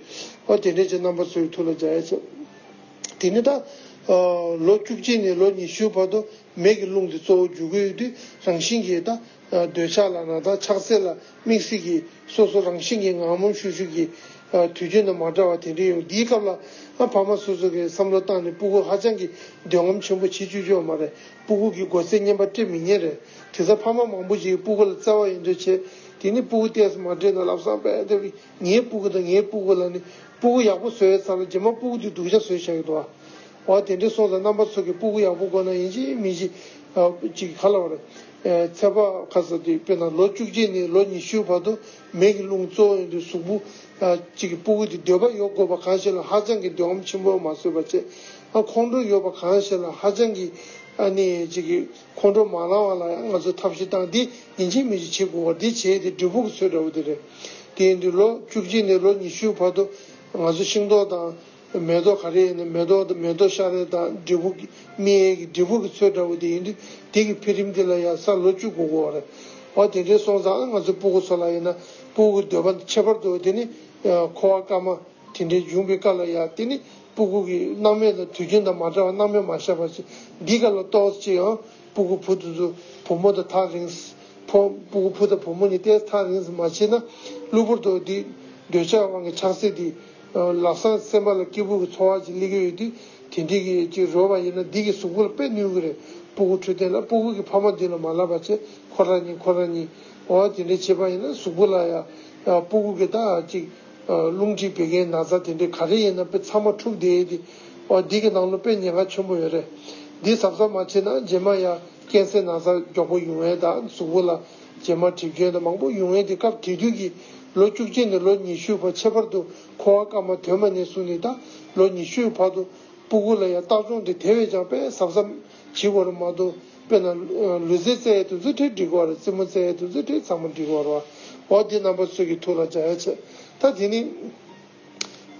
ཨ་དེ་འདྲས་ཀྱི་རྣམ་པ་ཚོའི་ཐུགས་ལ་འཇགས་ཡ་བྱེད། དེ་ནི་ད་ཨ་ལོ་བཅུ་གཅིག་ནས་ལོ་ཉི་ཤུ་བར་དུ་མེ་གི་རླུང་དེ་གཙོ་བོ་འཇུག་གི་ཡོད་དུས་རང་བཞིན་གྱིས་ད་འདོད་ཆགས་ལ་ན་ད་ཆགས་སྲེད་ལ་དམིགས་བསལ་གྱི་སོ་སོ་རང་བཞིན་གྱིས་ངང་མོ་ཤུག་ཤུག་གི་དུས་རྒྱུན་དང་མ་འདྲ་བ་དེ་འདྲ་ཡོང་། འདིའི་སྐབས་ལ་ཕ་མ་སོ་སོ་གིས་བསམ་བློ་བཏང་ནས་སྤུ་གུ་ཧ་ཅང་གི་འདོད་རྔམ་ཆེན་པོ་བྱེད་བཅུག་རྒྱུ་ཡོད་མ་རེད། སྤུ་གུ་གི་དགོས་ཚད་བརྙེད་པ་སྤྲད་མི་ཉན་རེད། དེ་ཚོ་ཕ་མ་མང་པོ་ཞིག་སྤུ་གུ་ལ་བརྩེ་བ་ཡོད་འདོད་བྱེད། དེ་ནི་སྤུ་གུ་ཏོག་ཙམ་མ་སྤྲད་ན་ལམ་སང་པས་དེ་ངའི་སྤུ་གུ་དང་ངའི་སྤུ་གུ་ལ་ནི་སྤུ་གུ་ཡག་པོ་བཟོ་ཡས་ཚར་ལ་རྗེས་མ་སྤུ་གུ་དེ་སྡུག་ཅག་བཟོས་བཞག་གི་འདུག་ཨ། འོ་དེ་འདྲའི་སོང་ཙང་རྣམ་པ་ཚོ་གིས་སྤུ་གུ་ཡག་པོ་དགོས་ན་ཡིན་གཅིག་མིན་གཅིག་ཅིག་ག་ལ་བ་རེད། ཚད་པ་ཁ་ས་དེ་དཔེར་ན་ལོ་བཅུ་གཅིག་ནས་ལོ་ཉི་ཤུ་བར་དུ་མེ་གི་རླུང་གཙོ་བོ་ཡིན་དུས་གཟུགས་པོ་ཅིག་གི་སྤུ་གུ་དེ་འདོད་པ་ཡོད་དགོས་པ་གང་ཞིག་ལ་ཧ་ཅང་གི་འདོད་རྔམ་ཆེན་པོ་མ་བཟོས་པ་བྱས། ཨ་ཁོང་ཁྲོ་ཡོད་པ་གང་ཞིག་ལ་ཧ་ཅང་གི་ཨ་ནི་ཅིག་གི་ཁོང་ཁྲོ་མ་ལངས་པ་ལ་ཡང་ང་ཚོས་ཐབས་ཤེས་བཏང་། འདི་ཡིན་གཅིག་མིན་གཅིག་བྱེད་དགོས་པ་འདི་བྱས་ཏེ་འབྲས་བུ་གི་ཚོད་འདྲ་བོ་དེ་རེད། དེ་ཡིན་དུས་ལོ་བཅུ་གཅིག་ནས་ལོ་ཉི་ཤུ་བར་དུ་ང་ཚོ་ཤིང་ཏོག་དང་། མེ་ཏོག་ག་རེ་ཡིན་ན་མེ་ཏོག་དང་མེ་ཏོག་ཤ་རེ་དང་འབྲས་བུ་སྨིན་ཡས་ཀྱི་འབྲས་བུ་གི་ཚོད་འདྲ་བོ་དེ་ཡིན་དུས་དེ་གི་འཕེལ་རིམ་དེ་ལ་ཡང་ས་ལོ་བཅུ་འགོར་གི་ཡོད་རེད། འོ་དེ་འདྲའི་སོང་ཙང་ང་ཚོ་སྤུ་གུ་ཚོ་ལ་ཡིན་ན་སྤུ་གུ་འདོད་པ་ཁྱད་པར་དུ་དེ་ནི་ཁོ་བ་སྐར་མ་དེ་འདྲའི་འབྱུང་བའི་སྐབས་ལ་ཡང་དེ་ནི་སྤུ་གུ་གི་སྣང་མེད་དང་དུས་རྒྱུན་དང་མ་འདྲ་བ་སྣང་མེད་མ་བཞག་པ་ཞིག་འདི་ག་ལ་ཏོག་ཙམ་ཡང་སྤུ་གུ་བུ་དེ་ཚོ་བུ་མོ་དང་ཐག་རིང་། ཕོ་སྤུ་གུ་བུ་དང་བུ་མོ་གཉིས་ཏོག་ཙམ་ཐག་རིང་ཙམ་མ་ཕྱིན་ན་གློ་བུར་དུ་འདི་འདོད་ཆགས་དབང་གིས་ཆགས་སྲེད་འདི་ལམ་སང་སེམས་པ་ལ་སྐྱིད་པོ་གི་ཚོར་བ་ཅིག་སླེབས་ཀྱི་ཡོད་དུས་དེ་འདྲའི་གི་ཅིག་རོལ་པ་ཡིན་ན་འདི་གི་གཟུགས་པོ་ལ་དཔེ་གནོད་གི་རེད། སྤུ་གུ་འཕྲོད་བསྟེན་ལ་སྤུ་གུ་གི་ཕ་མ་འདི་ལ་མ་ལབ་པ་བྱས་ཁོ་རང་གཉིས་ཁོ་རང་གཉིས་འོ་དེ་འདྲའི་བྱེད་པ་ཡིན་ན་གཟུགས་པོ་ལ་ཡང་སྤུ་གུ་གི་ད་ཅིག་རླུང་མཁྲིས་བད་ཀན་ན་ཚ་དེ་འདྲའི་ག་རེ་ཡིན་ན་དཔེ་ཚང་མ་འཁྲུགས་བསྡད་དེ་འོ་འདི་གི་ནང་ལོ་དཔེ་ཉེན་ཁ་ཆེན་པོ་ཡོད་རེད། འདི་གཟབ་གཟབ་མ་བྱས་ན་རྗེས་མ་ཡང་། ཀན་སར་ན་ཚ་མགྱོགས་པོ་ཡོང་ཡས་དང་གཟུགས་པོ་ལ་རྗེས་མ་གྲིབ་སྐྱོན་དང་མང་པོ་ཡོང་ཡས་དེ་སྐབས་དེ་དུས་ཀྱི་ལོ་བཅུ་གཅིག་ནས་ལོ་ཉི་ཤུ་བར་ཁྱད་པར་དུ་ཁོ་བ་སྐར་མ་དོན་མ་ནས་བཟུང་ནས་ད་ལོ་ཉི་ཤུའི་བར་དུ་སྤུ་གུ་ལ་ཡང་ལྟ་སྐྱོང་དེ་དེ་བས་ཀྱང་དཔེ་གཟབ་གཟབ་བྱེད་དགོས་རེད་མ་གཏོགས་དཔེར་ན་ལུས་རྩལ་རྩེད་ཡས་དེ་ཚོ་དེ་འགྲིག་གི་རེད། རྩེད་མོ་རྩེད་ཡས་དེ་ཚོ་དེ་ཚང་མ་འགྲིག་གི་རེད་བ། འོ་འདི་རྣམ་པ་ཚོ་གི་ཐུགས་ལ་འཇགས་ཡ་བྱས། ད་དེ་ནི་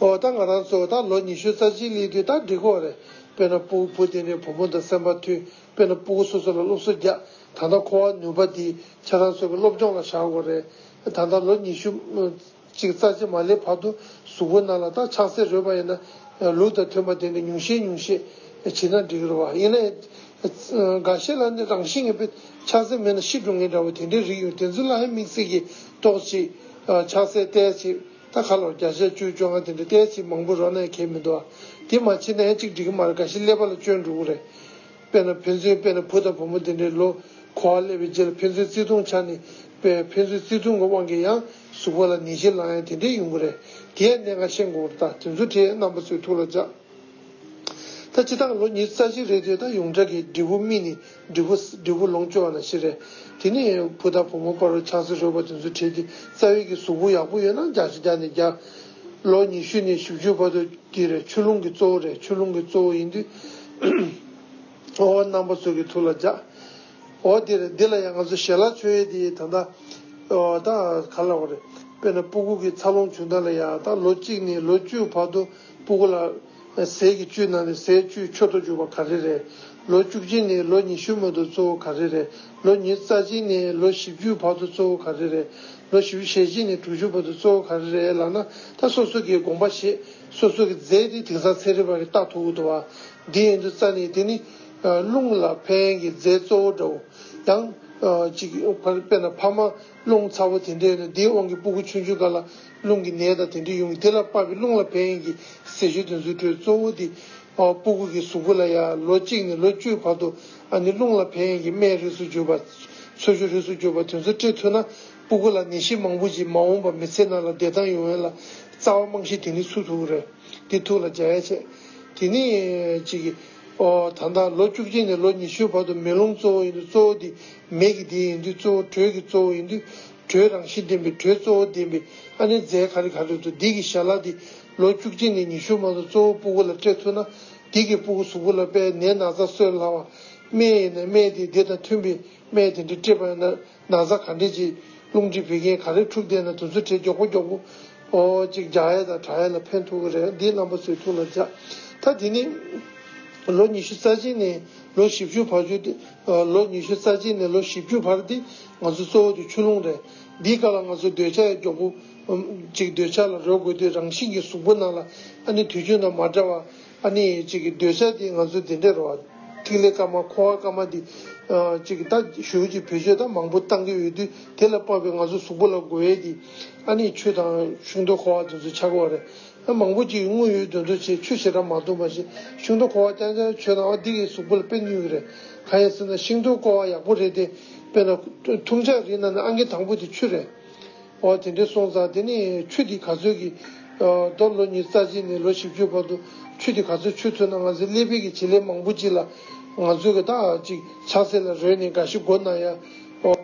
འོ་ད་ང་རང་ཚོ་ད་ལོ་ཉི་ཤུ་རྩ་གཅིག་སླེབས་དུས་ད་འགྲིག་གི་རེད། དཔེར་ན་སྤུ་གུ་བུ་དེ་འདྲའི་བུ་མོ་དང་སེམས་པ་མཐུན། དཔེར་ན་སྤུ་གུ་སོ་སོ་ལ་སློབ་གསོ་རྒྱག་ད་ལྟ་ཁོ་བ་ནུས་པ་འདི་ཁྱེད་རང་ཚོ་གི་སློབ་སྦྱོང་ལ་བཞག་དགོས་རེད། ད་ལྟ་ལོ་ཉི་ཤུ་ ཅིག་རྩ་ཆེ་མ་ལེ་བར་དུ་གཟུགས་པོ་ནང་ལ་ད་ཆགས་སྲེད་རོལ་པ་ཡིན་ན་ལུགས་དང་མཐུན་པ་དེ་འདྲ་ཉུང་ཤས་ཉུང་ཤས་བྱེད་ན་འགྲིག་གི་རེད་བ། ཡིན་ནའི་འགའ་ཤས་ལ་ནི་རང་བཞིན་གྱིས་དཔེ་ཆགས་སྲེད་མེད་ན་ཤི་འགྲོ་མཁན་འདྲ་བོ་དེ་འདྲའི་རིགས་ཡོད། དེ་ཚོ་ལ་ཧེ་དམིགས་བསལ་གྱི་ཏོག་ཅིག་ཆགས་སྲེད་ཏོག་ཅིག་ད་ག་ལོར་བརྒྱ་ཆ་བཅུ་བཅོ་ལྔ་དེ་འདྲ་ཏོག་ཅིག་མང་པོ་རོལ་ན་ཡང་ཁྱད་མི་འདུག་བ། དེ་མ་བྱེད་ན་ཡང་ཅིག་འགྲིག་གི་མ་རེད། འགའ་ཤས་ཀླད་པ་ལ་སྐྱོན་འགྲོ་གི་རེད། དཔེར་ན་ཕན་ཚུན་དཔེར་ན་བུ་དང་བུ་མོ་དེ་འདྲའི་ལོ་འཁོར་བ་སླེབས་པའི་རྗེས་ལ་ཕན་ཚུན་བརྩེ་དུང་ཆགས་ནས་དཔེ་ཕན་ཚུན་བརྩེ་དུང་གི་དབང་གིས་ཡང་གཟུགས་པོ་ལ་ནད་གཞི་ལངས་ཡ་དེ་འདྲའི་ཡོང་གི་རེད། དེའི་གནད་འགག་ཤེས་དགོས་རེད། ད་དེ་ཚོ་དེ་རྣམ་པ་ཚོའི་ཐུགས་ལ་འཇགས། ད་སྤྱིར་བཏང་ལོ་ཉི་ཤུ་རྩ་གཅིག་རེད་དུས་ད་ཡོངས་གྲགས་ཀྱི་འབྲས་བུ་སྨིན་ནས་འབྲས་བུ་འབྲས་བུ་ལོངས་སྤྱོད་པ་ནང་བཞིན་རེད། དེ་ནས་བུ་དང་བུ་མོ་བར་དུ་ཆགས་སྲེད་རོལ་པ་དེ་ཚོ་བྲལ་ཏེ་རྩ་བའི་གི་གཟུགས་པོ་ཡག་པོ་ཡོད་ན་བརྒྱ་ཆ་བརྒྱ་ནས་བརྒྱ། ལོ་ཉི་ཤུ་ནས་བཞི་བཅུ་བར་དུ་དེ་རེད། ཆུ་རླུང་གི་གཙོ་བོ་རེད། ཆུ་རླུང་གི་གཙོ་བོ་ཡིན་དུས། ཨོ་རྣམ་པ་ཚོ་གི་ཐུགས་ལ་འཇགས། ཨོ་དེ་རེད། འདི་ལ་ཡང་ང་ཚོ་ཞལ་ལག་མཆོད་ཡས་དེ་ད་ལྟ་ཨོ་ད་ག་ལབ་དགོས་རེད། དཔེར་ན་སྤུ་གུ་གི་འཚར་ལོངས་བྱུང་སྟངས་ལ་ཡང་ད་ལོ་གཅིག་ནས་ལོ་བཅུ་བར་དུ་སྤུ་གུ་ལ་ཟས་ཀྱི་བཅུད་ནང་ནས་ཟས་བཅུད་མཆོག་ཏུ་གྱུར་པ་ག་རེ་རེད། ལོ་བཅུ་གཅིག་ནས་ལོ་ཉི་ཤུ་བར་དུ་གཙོ་བོ་ག་རེ་རེད། ལོ་ཉི་ཤུ་རྩ་གཅིག་ནས་ལོ་བཞི་བཅུ་བར་དུ་གཙོ་བོ་ག་རེ་རེད། ལོ་བཞི་བཅུ་ཞེ་གཅིག་ནས་དྲུག་ཅུ་བར་དུ་གཙོ་བོ་ག་རེ་རེད་ལབ་ན། ད་སོ་སོ་གི་དགོངས་པ་བཞེས། སོ་སོ་གི་རྫས་དེ་དེང་སང་ཚན་རིག་པ་གིས་བལྟ་ཐུབ་ཀྱི་འདུག་བ། འདི་ཡིན་དུས་རྩ་ནས་དེ་ནི་རླུང་ལ་ཕན་ཡས་ཀྱི་རྫས་གཙོ་བོ་འདྲ་བོ། ཡང་ཅིག་དཔེར་ན་ཕ་མ་རླུང་ཚ་བོ་དེ་འདྲ་ཡོད་ན་དེའི་དབང་གིས་སྤུ་གུ་ཆུང་ཆུང་སྒང་ལ་རླུང་གི་ནད་དང་དེ་འདྲ་ཡོང་གི། དེ་ལ་དཔག་པའི་རླུང་ལ་ཕན་ཡས་ཀྱི་ཟས་བཅུད་དེ་ཚོའི་ཁྲོད་གཙོ་བོ་དེ། ཨོ་སྤུ་གུ་གི་གཟུགས་པོ་ལ་ཡང་ལོ་གཅིག་ནས་ལོ་བཅུའི་བར་དུ་ཨ་ནི་རླུང་ལ་ཕན་ཡས་ཀྱི་སྨན་རིགས་སུ་གྱུར་པ། འཚོ་བཅུད་རིགས་སུ་གྱུར་པ་དེ་ཚོ་སྤྲད་ཐུབ་ན་སྤུ་གུ་ལ་ནད་གཞི་མང་པོ་ཅིག་མ་འོངས་པར་མི་ཚེ་ནང་ལ་བདེ་ཐང་ཡོང་ཡས་ལ་རྩ་བ་རྨང་གཞི་དེ་ནི་ཚུགས་ཐུབ་ཀྱི་རེད། འདི་ཐུགས་ལ་འཇགས་ཡ་བྱས། དེ་ནས་ཅིག་གི་ཨོ་ད་ལྟ་ལོ་བཅུ་གཅིག་ནས་ལོ་ཉི་ཤུ་བར་དུ་མེ་རླུང་གཙོ་བོ་ཡིན་དུས་གཙོ་བོ་འདི་མེ་གི་དེ་ཡིན་དུས་གཙོ་བོ་དྲོད་ཀྱི་གཙོ་བོ་ཡིན་དུས། དྲོད་རང་བཞིན་ལྡན་པའི་དྲོད་གཙོ་བོ་ལྡན་པའི་ཨ་ནི་རྫས་ག་རེ་ག་རེ་འདུག་འདི་གི་ཞལ་ལག་འདི་ལོ་བཅུ་གཅིག་ནས་ཉི་ཤུ་བར་དུ་གཙོ་བོ་སྤུ་གུ་ལ་སྤྲད་ཐུབ་ན། འདི་གིས་སྤུ་གུ་གཟུགས་པོ་ལ་དཔེ་ནད་ན་ཚ་གསོ་སླ་བ། སྨན་ཡིན་ན་སྨན་དེ་འདི་དང་མཐུན་པའི་སྨན་དེ་འདྲ་སྤྲད་པ་ཡིན་ན་ན་ཚ་ག་འདྲས་ཀྱི་རླུང་མཁྲིས་བད་ཀན་ག་རེ་འཁྲུགས་བསྡད་ན་དེ་ཚོ་དེ་མགྱོགས་པོ་མགྱོགས་པོ་ཨོ་ཅིག་འཇགས་ཡས་དང་དྲག་ཡས་ལ་ཕན་ཐོགས་ཀྱི་རེད། འདི་རྣམ་པ་ཚོའི་ཐུགས་ལ་འཇགས། ད་དེ་ནི་ལོ་ཉི་ཤུ་རྩ་གཅིག་ནས་ལོ་བཞི་བཅུ་བར་དུ་དེ། ལོ་ཉི་ཤུ་རྩ་གཅིག་ནས་ལོ་བཞི་བཅུ་བར་དེ་ང་ཚོ་གཙོ་བོ་དེ་ཆུ་རླུང་རེད། འདིའི་སྐབས་ལ་ང་ཚོ་འདོད་ཆགས་མགྱོགས་པོ་ཅིག་འདོད་ཆགས་ལ་རོལ་དགོས་དུས་རང་བཞིན་གྱིས་གཟུགས་པོ་ནང་ལ་ཨ་ནི་དུས་རྒྱུན་དང་མ་འདྲ་བ། ཨ་ནི་ཅིག་གི་འདོད་ཆགས་དེ་ང་ཚོ་དེ་འདྲ་རེད་བ། ཐིག་ལེ་དཀར་དམར་ཁུ་བ་དཀར་དམར་འདི་ཅིག་ད་ཞུ་ཅིག་བེད་སྤྱོད་ད་མང་པོ་བཏང་གི་ཡོད་དུས་དེ་ལ་དཔག་པའི་ང་ཚོ་གཟུགས་པོ་ལ་དགོས་ཡས་དེ་ཨ་ནི་ཆུ་དང་ཤིང་ཏོག་ཁུ་བ་དེ་ཚོ་ཆགས་ཀྱི་ཡོད་རེད། ཨ་མང་པོ་ཅིག་དངུལ་ཡོད་དོན་དུ་ཆེ་ཆུ་ཞེ་དྲག་མ་འཐུང་བ་ཞིག་ཤིང་ཏོག་ཁུ་བ་རྐྱང་རྐྱང་མཆོད་ན་འདི་གི་གཟུགས་པོ་ལ་དཔེ་ནུས་ཀྱི་རེད། གང་ཡིན་ཟེར་ན་ཤིང་ཏོག་ཁུ་བ་ཡག་པོ་རེད་དེ། དཔེར་ན་འཐུང་ཆ་རིགས་ནང་ནས་ཨང་ཀི་དང་པོ་དེ་ཆུ་རེད། འོ་དེ་འདྲ་སོང་ཙང་དེ་ནི་ཆུ་དེ་ག་ཚོད་ཀྱི་ཨ་མདོར་ལོ་ཉི་ཤུ་རྩ་གཅིག་ནས་ལོ་བཞི་བཅུ་བར་དུ་ཆུ་དེ་ག་ཚོད་མཆོད་ཐུབ་ན་ང་ཚོའི་ཀླད་པའི་གི་བྱེད་ལས་མང་པོ་ཅིག་ལ་ང་ཚོའི་གི་ད་ཅིག་ཆགས་སྲེད་ལ་རོལ་ནས་འགའ་ཞིག་མགོ་ན་ཡ། འོ།